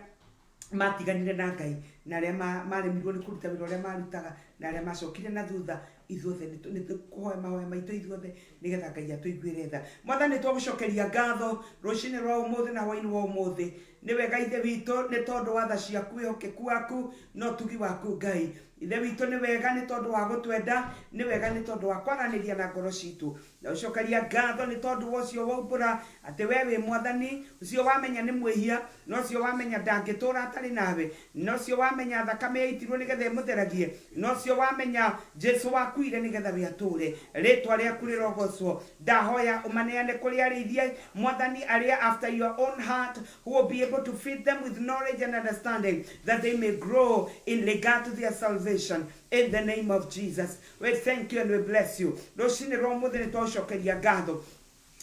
matiganire na Ngai, na arĩa maremirwo nĩ kũruta wĩra ũrĩa marutaga, na arĩa macokire na thutha. Ithuothe nĩ tũkũhoya mahoya maitũ ithuothe nĩgetha Ngai atũiguĩre tha. Mwathani, twagũcokeria ngatho rũcinĩ rwa ũmũthĩ na hwaĩ-inĩ wa ũmũthĩ. Nĩ wega Ithe witũ nĩ tondũ wa tha ciaku, wĩhokeku waku na ũtugi waku. Ngai Ithe witũ, nĩ wega nĩ tondũ wa gũtwenda, nĩ wega nĩ tondũ wa kwaranĩria na ngoro citũ. Na ũcokeria ngatho nĩ tondũ wa ũcio waumbũra atĩ we wĩ Mwathani, ũcio wamenya nĩ mwĩhia, na ũcio wamenya ndangĩtũra atarĩ nawe, na ũcio wamenya thakame yaitirwo nĩgetha ĩmũtheragie, na ũcio wamenya Jesu wakuire nĩgetha we atũre. Rĩtwa rĩaku rĩrogocwo. Ndahoya ũmaneane kũrĩ arĩithia, Mwathani, arĩa after your own heart, who will be able to feed them with knowledge and understanding, that they may grow in regard to their salvation. In the name of Jesus, we thank you and we bless you. Rũcinĩ rwa ũmũthĩ nĩ twaũcokeria ngatho.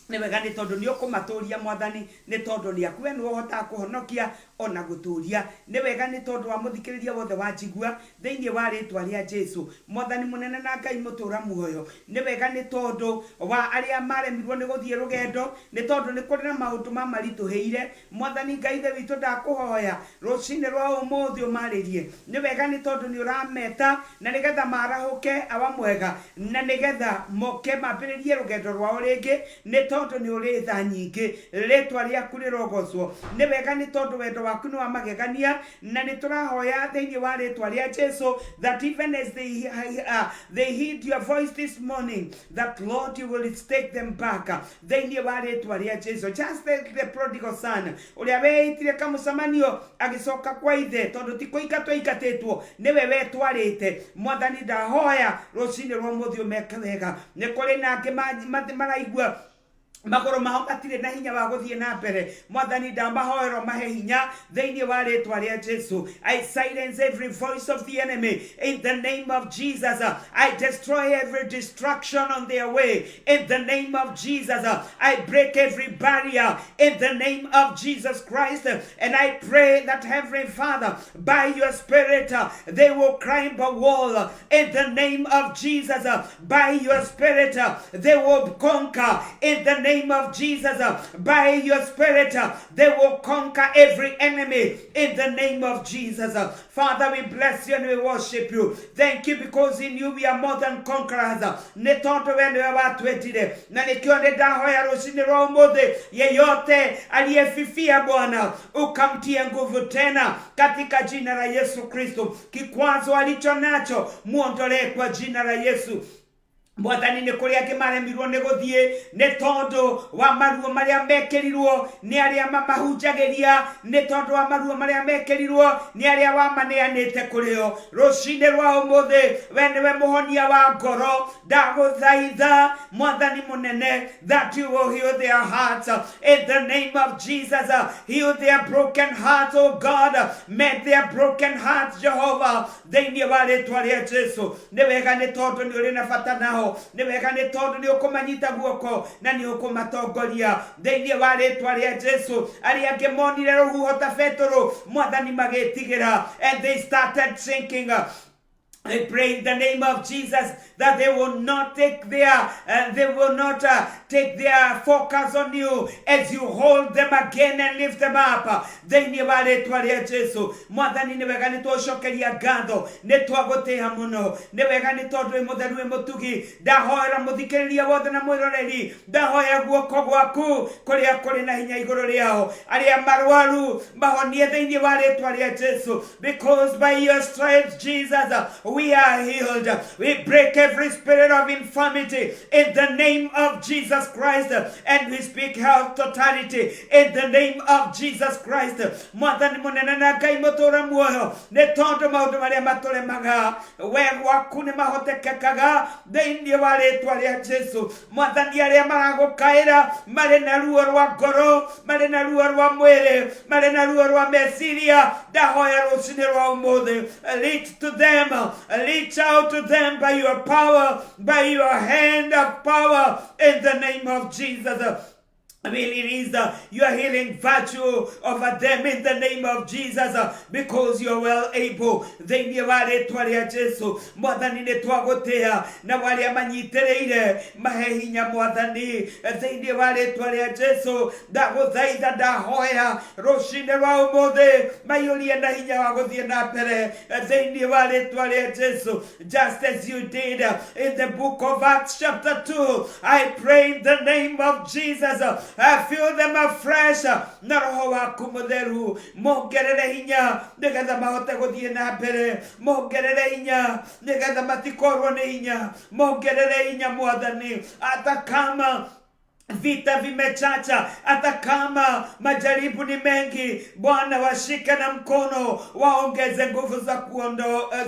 Nĩ wega nĩ tondũ nĩ ũkũmatũria, Mwathani, nĩ tondũ nĩ aku we nĩwe ũhotaga kũhonokia ona gũtũria. Nĩ wega nĩ tondũ wa mũthikĩrĩria wothe wanjigua thĩinĩ wa rĩtwa rĩa Jesu. Mwathani mũnene na Ngai mũtũra muoyo, nĩ wega nĩ tondũ wa arĩa maremirwo nĩ gũthiĩ rũgendo nĩ tondũ nĩ kũrĩ na maũndũ mamaritũhĩire. Mwathani Ngai Ithe witũ, ndakũhoya rũcinĩ rwa ũmũthĩ ũmarĩrie. Nĩ wega nĩ tondũ nĩ ũrameta na nĩgetha marahũke, awa mwega, na nĩgetha moke mambĩrĩrie rũgendo rwao rĩngĩ, nĩ tondũ nĩ ũrĩ tha nyingĩ. Rĩtwa rĩaku rĩrogocwo. Nĩ wega nĩ tondũ wendo waku nĩ wa magegania, na nĩ tũrahoya thĩinĩ wa rĩtwa rĩa Jesu that even as they heed your voice this morning, that Lord, you will take them back thĩinĩ wa rĩtwa rĩa Jesu. Just like the prodigal son ũrĩa weitire kamũcemanio agĩcoka kwa ithe, tondũ ti kũingatwo aingatĩtwo, nĩwe wetwarĩte. Mwathani, ndahoya rũcinĩ rwa ũmũthĩ ũmeke wega. Nĩ kũrĩ na angĩ maraigua Magũrũ mao matirĩ na hinya wa gũthiĩ na mbere. Mwathani, ndamahoera mahe hinya thĩinĩ wa rĩtwa rĩa Jesu. I silence every voice of the enemy in the name of Jesus. I destroy every distraction on their way in the name of Jesus. I break every barrier in the name of Jesus Christ, and I pray that, Heavenly Father, by your Spirit, they will climb a wall in the name of Jesus. By your Spirit, they will conquer in the name of Jesus. By your Spirit, they will conquer every enemy in the name of Jesus. Father, we bless you and we worship you. Thank you because in you we are more than conquerors. Nĩ tondũ we nĩwe watwendire, na nĩkĩo nĩ ndahoya rũcinĩ rwa ũmũthĩ, yeyote aliyefifia, Bwana, ukamtie nguvu tena katika jina la Yesu Kristo. Kikwazo alicho nacho muondolee kwa jina la Yesu. Mwathani, nĩ kũrĩ angĩ maremirwo nĩ gũthiĩ nĩ tondũ wa maruo marĩa mekĩrirwo nĩ arĩa mamahunjagĩria, nĩ tondũ wa maruo marĩa mekĩrirwo nĩ arĩa wamaneanĩte kũrĩ o. Rũcinĩ rwa ũmũthĩ, we nĩwe mũhonia wa ngoro. Ndagũthaitha, Mwathani mũnene, that you will heal their hearts in the name of Jesus. Heal their broken hearts, oh God. Mend their broken hearts, Jehovah, thĩinĩ wa rĩtwa rĩa Jesu. Nĩ wega nĩ tondũ nĩ ũrĩ na bata nao. Nĩ wega nĩ tondũ nĩ ũkũmanyita guoko na nĩ ũkũmatongoria thĩinĩ wa rĩtwa rĩa Jesu. Arĩa angĩ monire rũhuho ta Petũrũ, Mwathani, magĩtigĩra, and they started sinking. I pray in the name of Jesus that they will not take their focus on you as you hold them again and lift them up. Thĩinĩ wa rĩtwa rĩa Jesu. Mwathani, nĩ wega nĩ twacokeria ngatho, nĩ twagũtĩĩa mũno. Nĩ wega nĩ tondũ wĩ mũtheru, wĩ mũtugi. Ndahoera mũthikĩrĩria wothe na mwĩroreri, ndahoya guoko gwaku kũrĩa kũrĩ na hinya igũrũ rĩao. Arĩa marwaru mahonie thĩinĩ wa rĩtwa rĩa Jesu, because by your stripes, Jesus, we are healed. We break every spirit of infirmity in the name of Jesus Christ, and we speak health totality in the name of Jesus Christ. Mwathani mũnene na Ngai mũtũra muoyo, nĩ tondũ maũndũ marĩa matũremaga, we gwaku nĩ mahotekekaga thĩinĩ wa rĩtwa rĩa Jesu. Mwathani, arĩa maragũkaĩra marĩ na ruo rwa ngoro, marĩ na ruo rwa mwĩrĩ, marĩ na ruo rwa meciria, ndahoya rũcinĩ rwa ũmũthĩ, reach to them, reach out to them by your power, by your hand of power, in the name of Jesus. We release your healing virtue over them in the name of Jesus, because you are well able. Thĩinĩ wa rĩtwa rĩa Jesu. Mwathani, nĩ twagũtĩa, na arĩa manyitĩrĩire mahe hinya, Mwathani, thĩinĩ wa rĩtwa rĩa Jesu. Ndagũthaitha, ndahoya rũcinĩ rwa ũmũthĩ, maiyũrie na hinya wa gũthiĩ na mbere thĩinĩ wa rĩtwa rĩa Jesu, just as you did in the book of Acts chapter 2. I pray in the name of Jesus, I fill them afresh na roho waku mũtheru, mongerere hinya nĩgetha mahote gũthiĩ na mbere, mongerere hinya nĩgetha matikorwo nĩ hinya, mongerere hinya, Mwathani, hata kama vita vimechacha, hata kama majaribu ni mengi, Bwana, washike na mkono, waongeze nguvu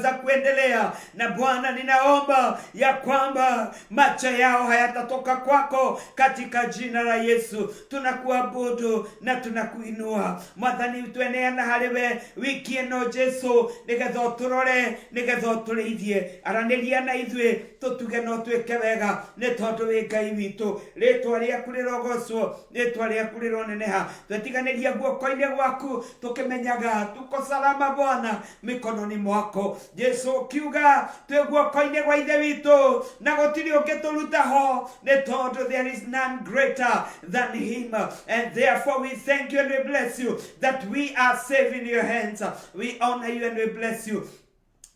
za kuendelea. Na Bwana, ninaomba ya kwamba macho yao hayatatoka kwako katika jina la Yesu. Tunakuabudu na tunakuinua, Mwathani. Tweneana harĩ we wiki ĩno, Jesu, nĩgetha ũtũrore, nĩgetha ũtũrĩithie. Aranĩria na ithuĩ, tũtuge no twĩke wega, nĩ tondũ wĩ Ngai witũ. Rĩtwa rĩaku rĩrogocwo, rĩtwa rĩaku rĩroneneha. Twetiganĩria guoko-inĩ gwaku, tũkĩmenyaga tuko salama, Bwana, mikononi mwako. Jesu ũkiuga twĩ guoko-inĩ gwa Ithe witũ na gũtirĩ ũngĩtũruta ho, nĩ tondũ there is none greater than him, and therefore we thank you and we bless you that we are safe in your hands. We honor you and we bless you.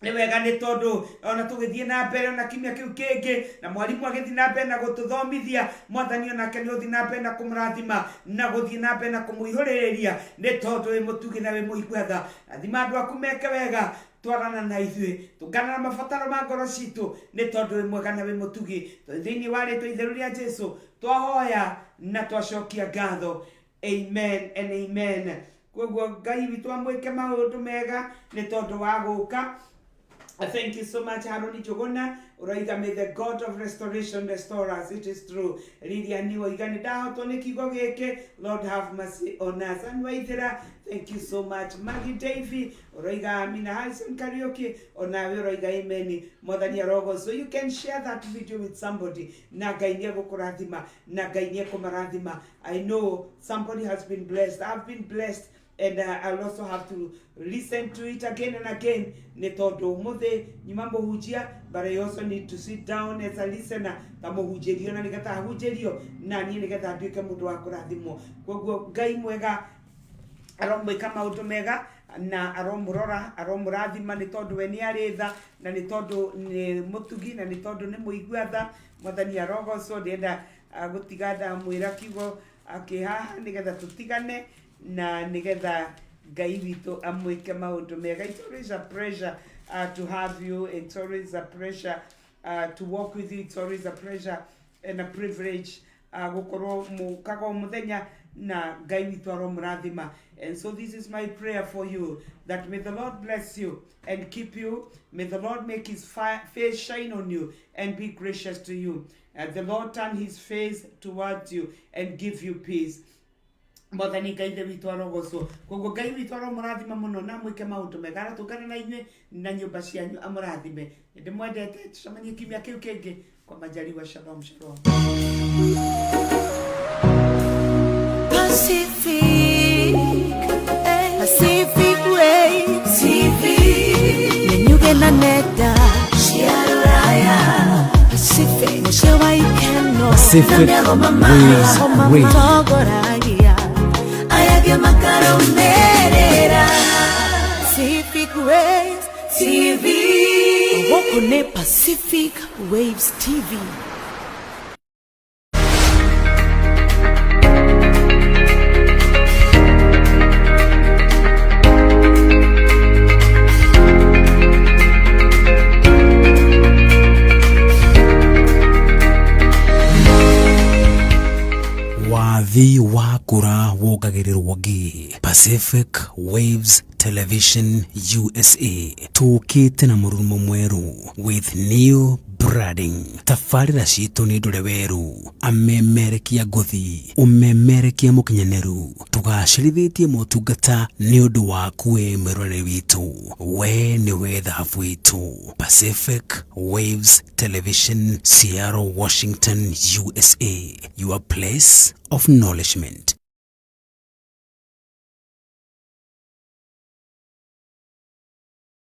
Nĩ wega nĩ tondũ ona tũgĩthiĩ na mbere ona kiumia kĩu kĩngĩ, na mwarimũ agĩthiĩ na mbere na gũtũthomithia, Mwathani, onake nĩ ũthiĩ na mbere na kũmũrathima na gũthiĩ na mbere na kũmũihũrĩrĩria, nĩ tondũ wĩ mũtugi na wĩ mũigua tha. Rathima andũ aku meke wega, twarana na ithuĩ, tũngana na mabataro ma ngoro citũ, nĩ tondũ wĩ mwega na wĩ mũtugi. Thĩinĩ wa rĩtwa itheru rĩa Jesu twahoya na twacokia ngatho. Amen and amen. Koguo Ngai witũ amwĩke maũndũ mega nĩ tondũ wa gũka. Thank you so much, Haruni Njuguna. Ũroiga, may the God of restoration restore us. It is true. Lilian oiga nĩ ndahotwo nĩ kiugo gĩkĩ. Lord have mercy on us. Anne Waithera, thank you so much. Maggie Davy, ũroiga Amina. Harrison Kariuki, onawe ũroiga amen. Mwathani arogocwo. So you can share that video with somebody. Na Ngai nĩ egũkũrathima. Na Ngai nĩ ekũmarathima. I know somebody has been blessed. I've been blessed and I'll also have to listen to it again and again nĩ tondũ ũmũthĩ nyuma mũhunjia, but I also need to sit down as a listener ta mũhunjĩrio na nĩgetha ahunjĩrio na niĩ nĩgetha nduĩke mũndũ wa kũrathimwo. Koguo Ngai mwega aromwĩka maũndũ mega na aromũrora, aromũrathima nĩ tondũ we nĩ arĩ tha na nĩ tondũ nĩ mũtugi na nĩ tondũ nĩ mũigua tha. Mwathani arogocwo. Ndĩrenda gũtiga ndamwĩra kiugo akĩ haha nĩgetha tũtigane na nĩgetha Ngai witũ amwĩke maũndũ mega. It's always a pleasure to have you. It's always a pleasure to walk with you. It's always a pleasure and a privilege gũkorwo mũkaga o mũthenya na Ngai witũ aromũrathima. And so this is my prayer for you, that may the Lord bless you and keep you. May the Lord make his face shine on you and be gracious to you, and the Lord turn his face towards you and give you peace. Mwathani Ngai ithe witũ arogocwo. Koguo Ngai witũ aromũrathima mũno na mwĩke maũndũ mega, aratũngana na inyuĩ na nyũmba cianyu, amũrathime. Ndĩmwendete, tũcemanie kiumia kĩu kĩngĩ kwa majaliwa. Shalom, shalom.
Pacific, Pacific Waves TV, Nĩnyuge na nenda cia rũraya, Pacific, mũciĩ wa ikeno.
Pacific Waves Radio.
Matongoragia aya angĩ makarũmĩrĩra. Pacific Waves TV, gũkũ nĩ Pacific Waves TV.
Wathi wakũra wongagĩrĩrwo ngĩ. Pacific Waves Television USA tũkĩte na mũrurumo mwerũ with new branding. Tabarĩra citũ nĩ ndũre werũ, amemerekia ngũthi, ũmemerekia mũkinyanĩru, tũgacĩrithĩtie motungata nĩ ũndũ waku we mwĩroreri witũ. We nĩwe thahabu witũ. Pacific Waves Television, Seattle, Washington, USA, your place of nourishment.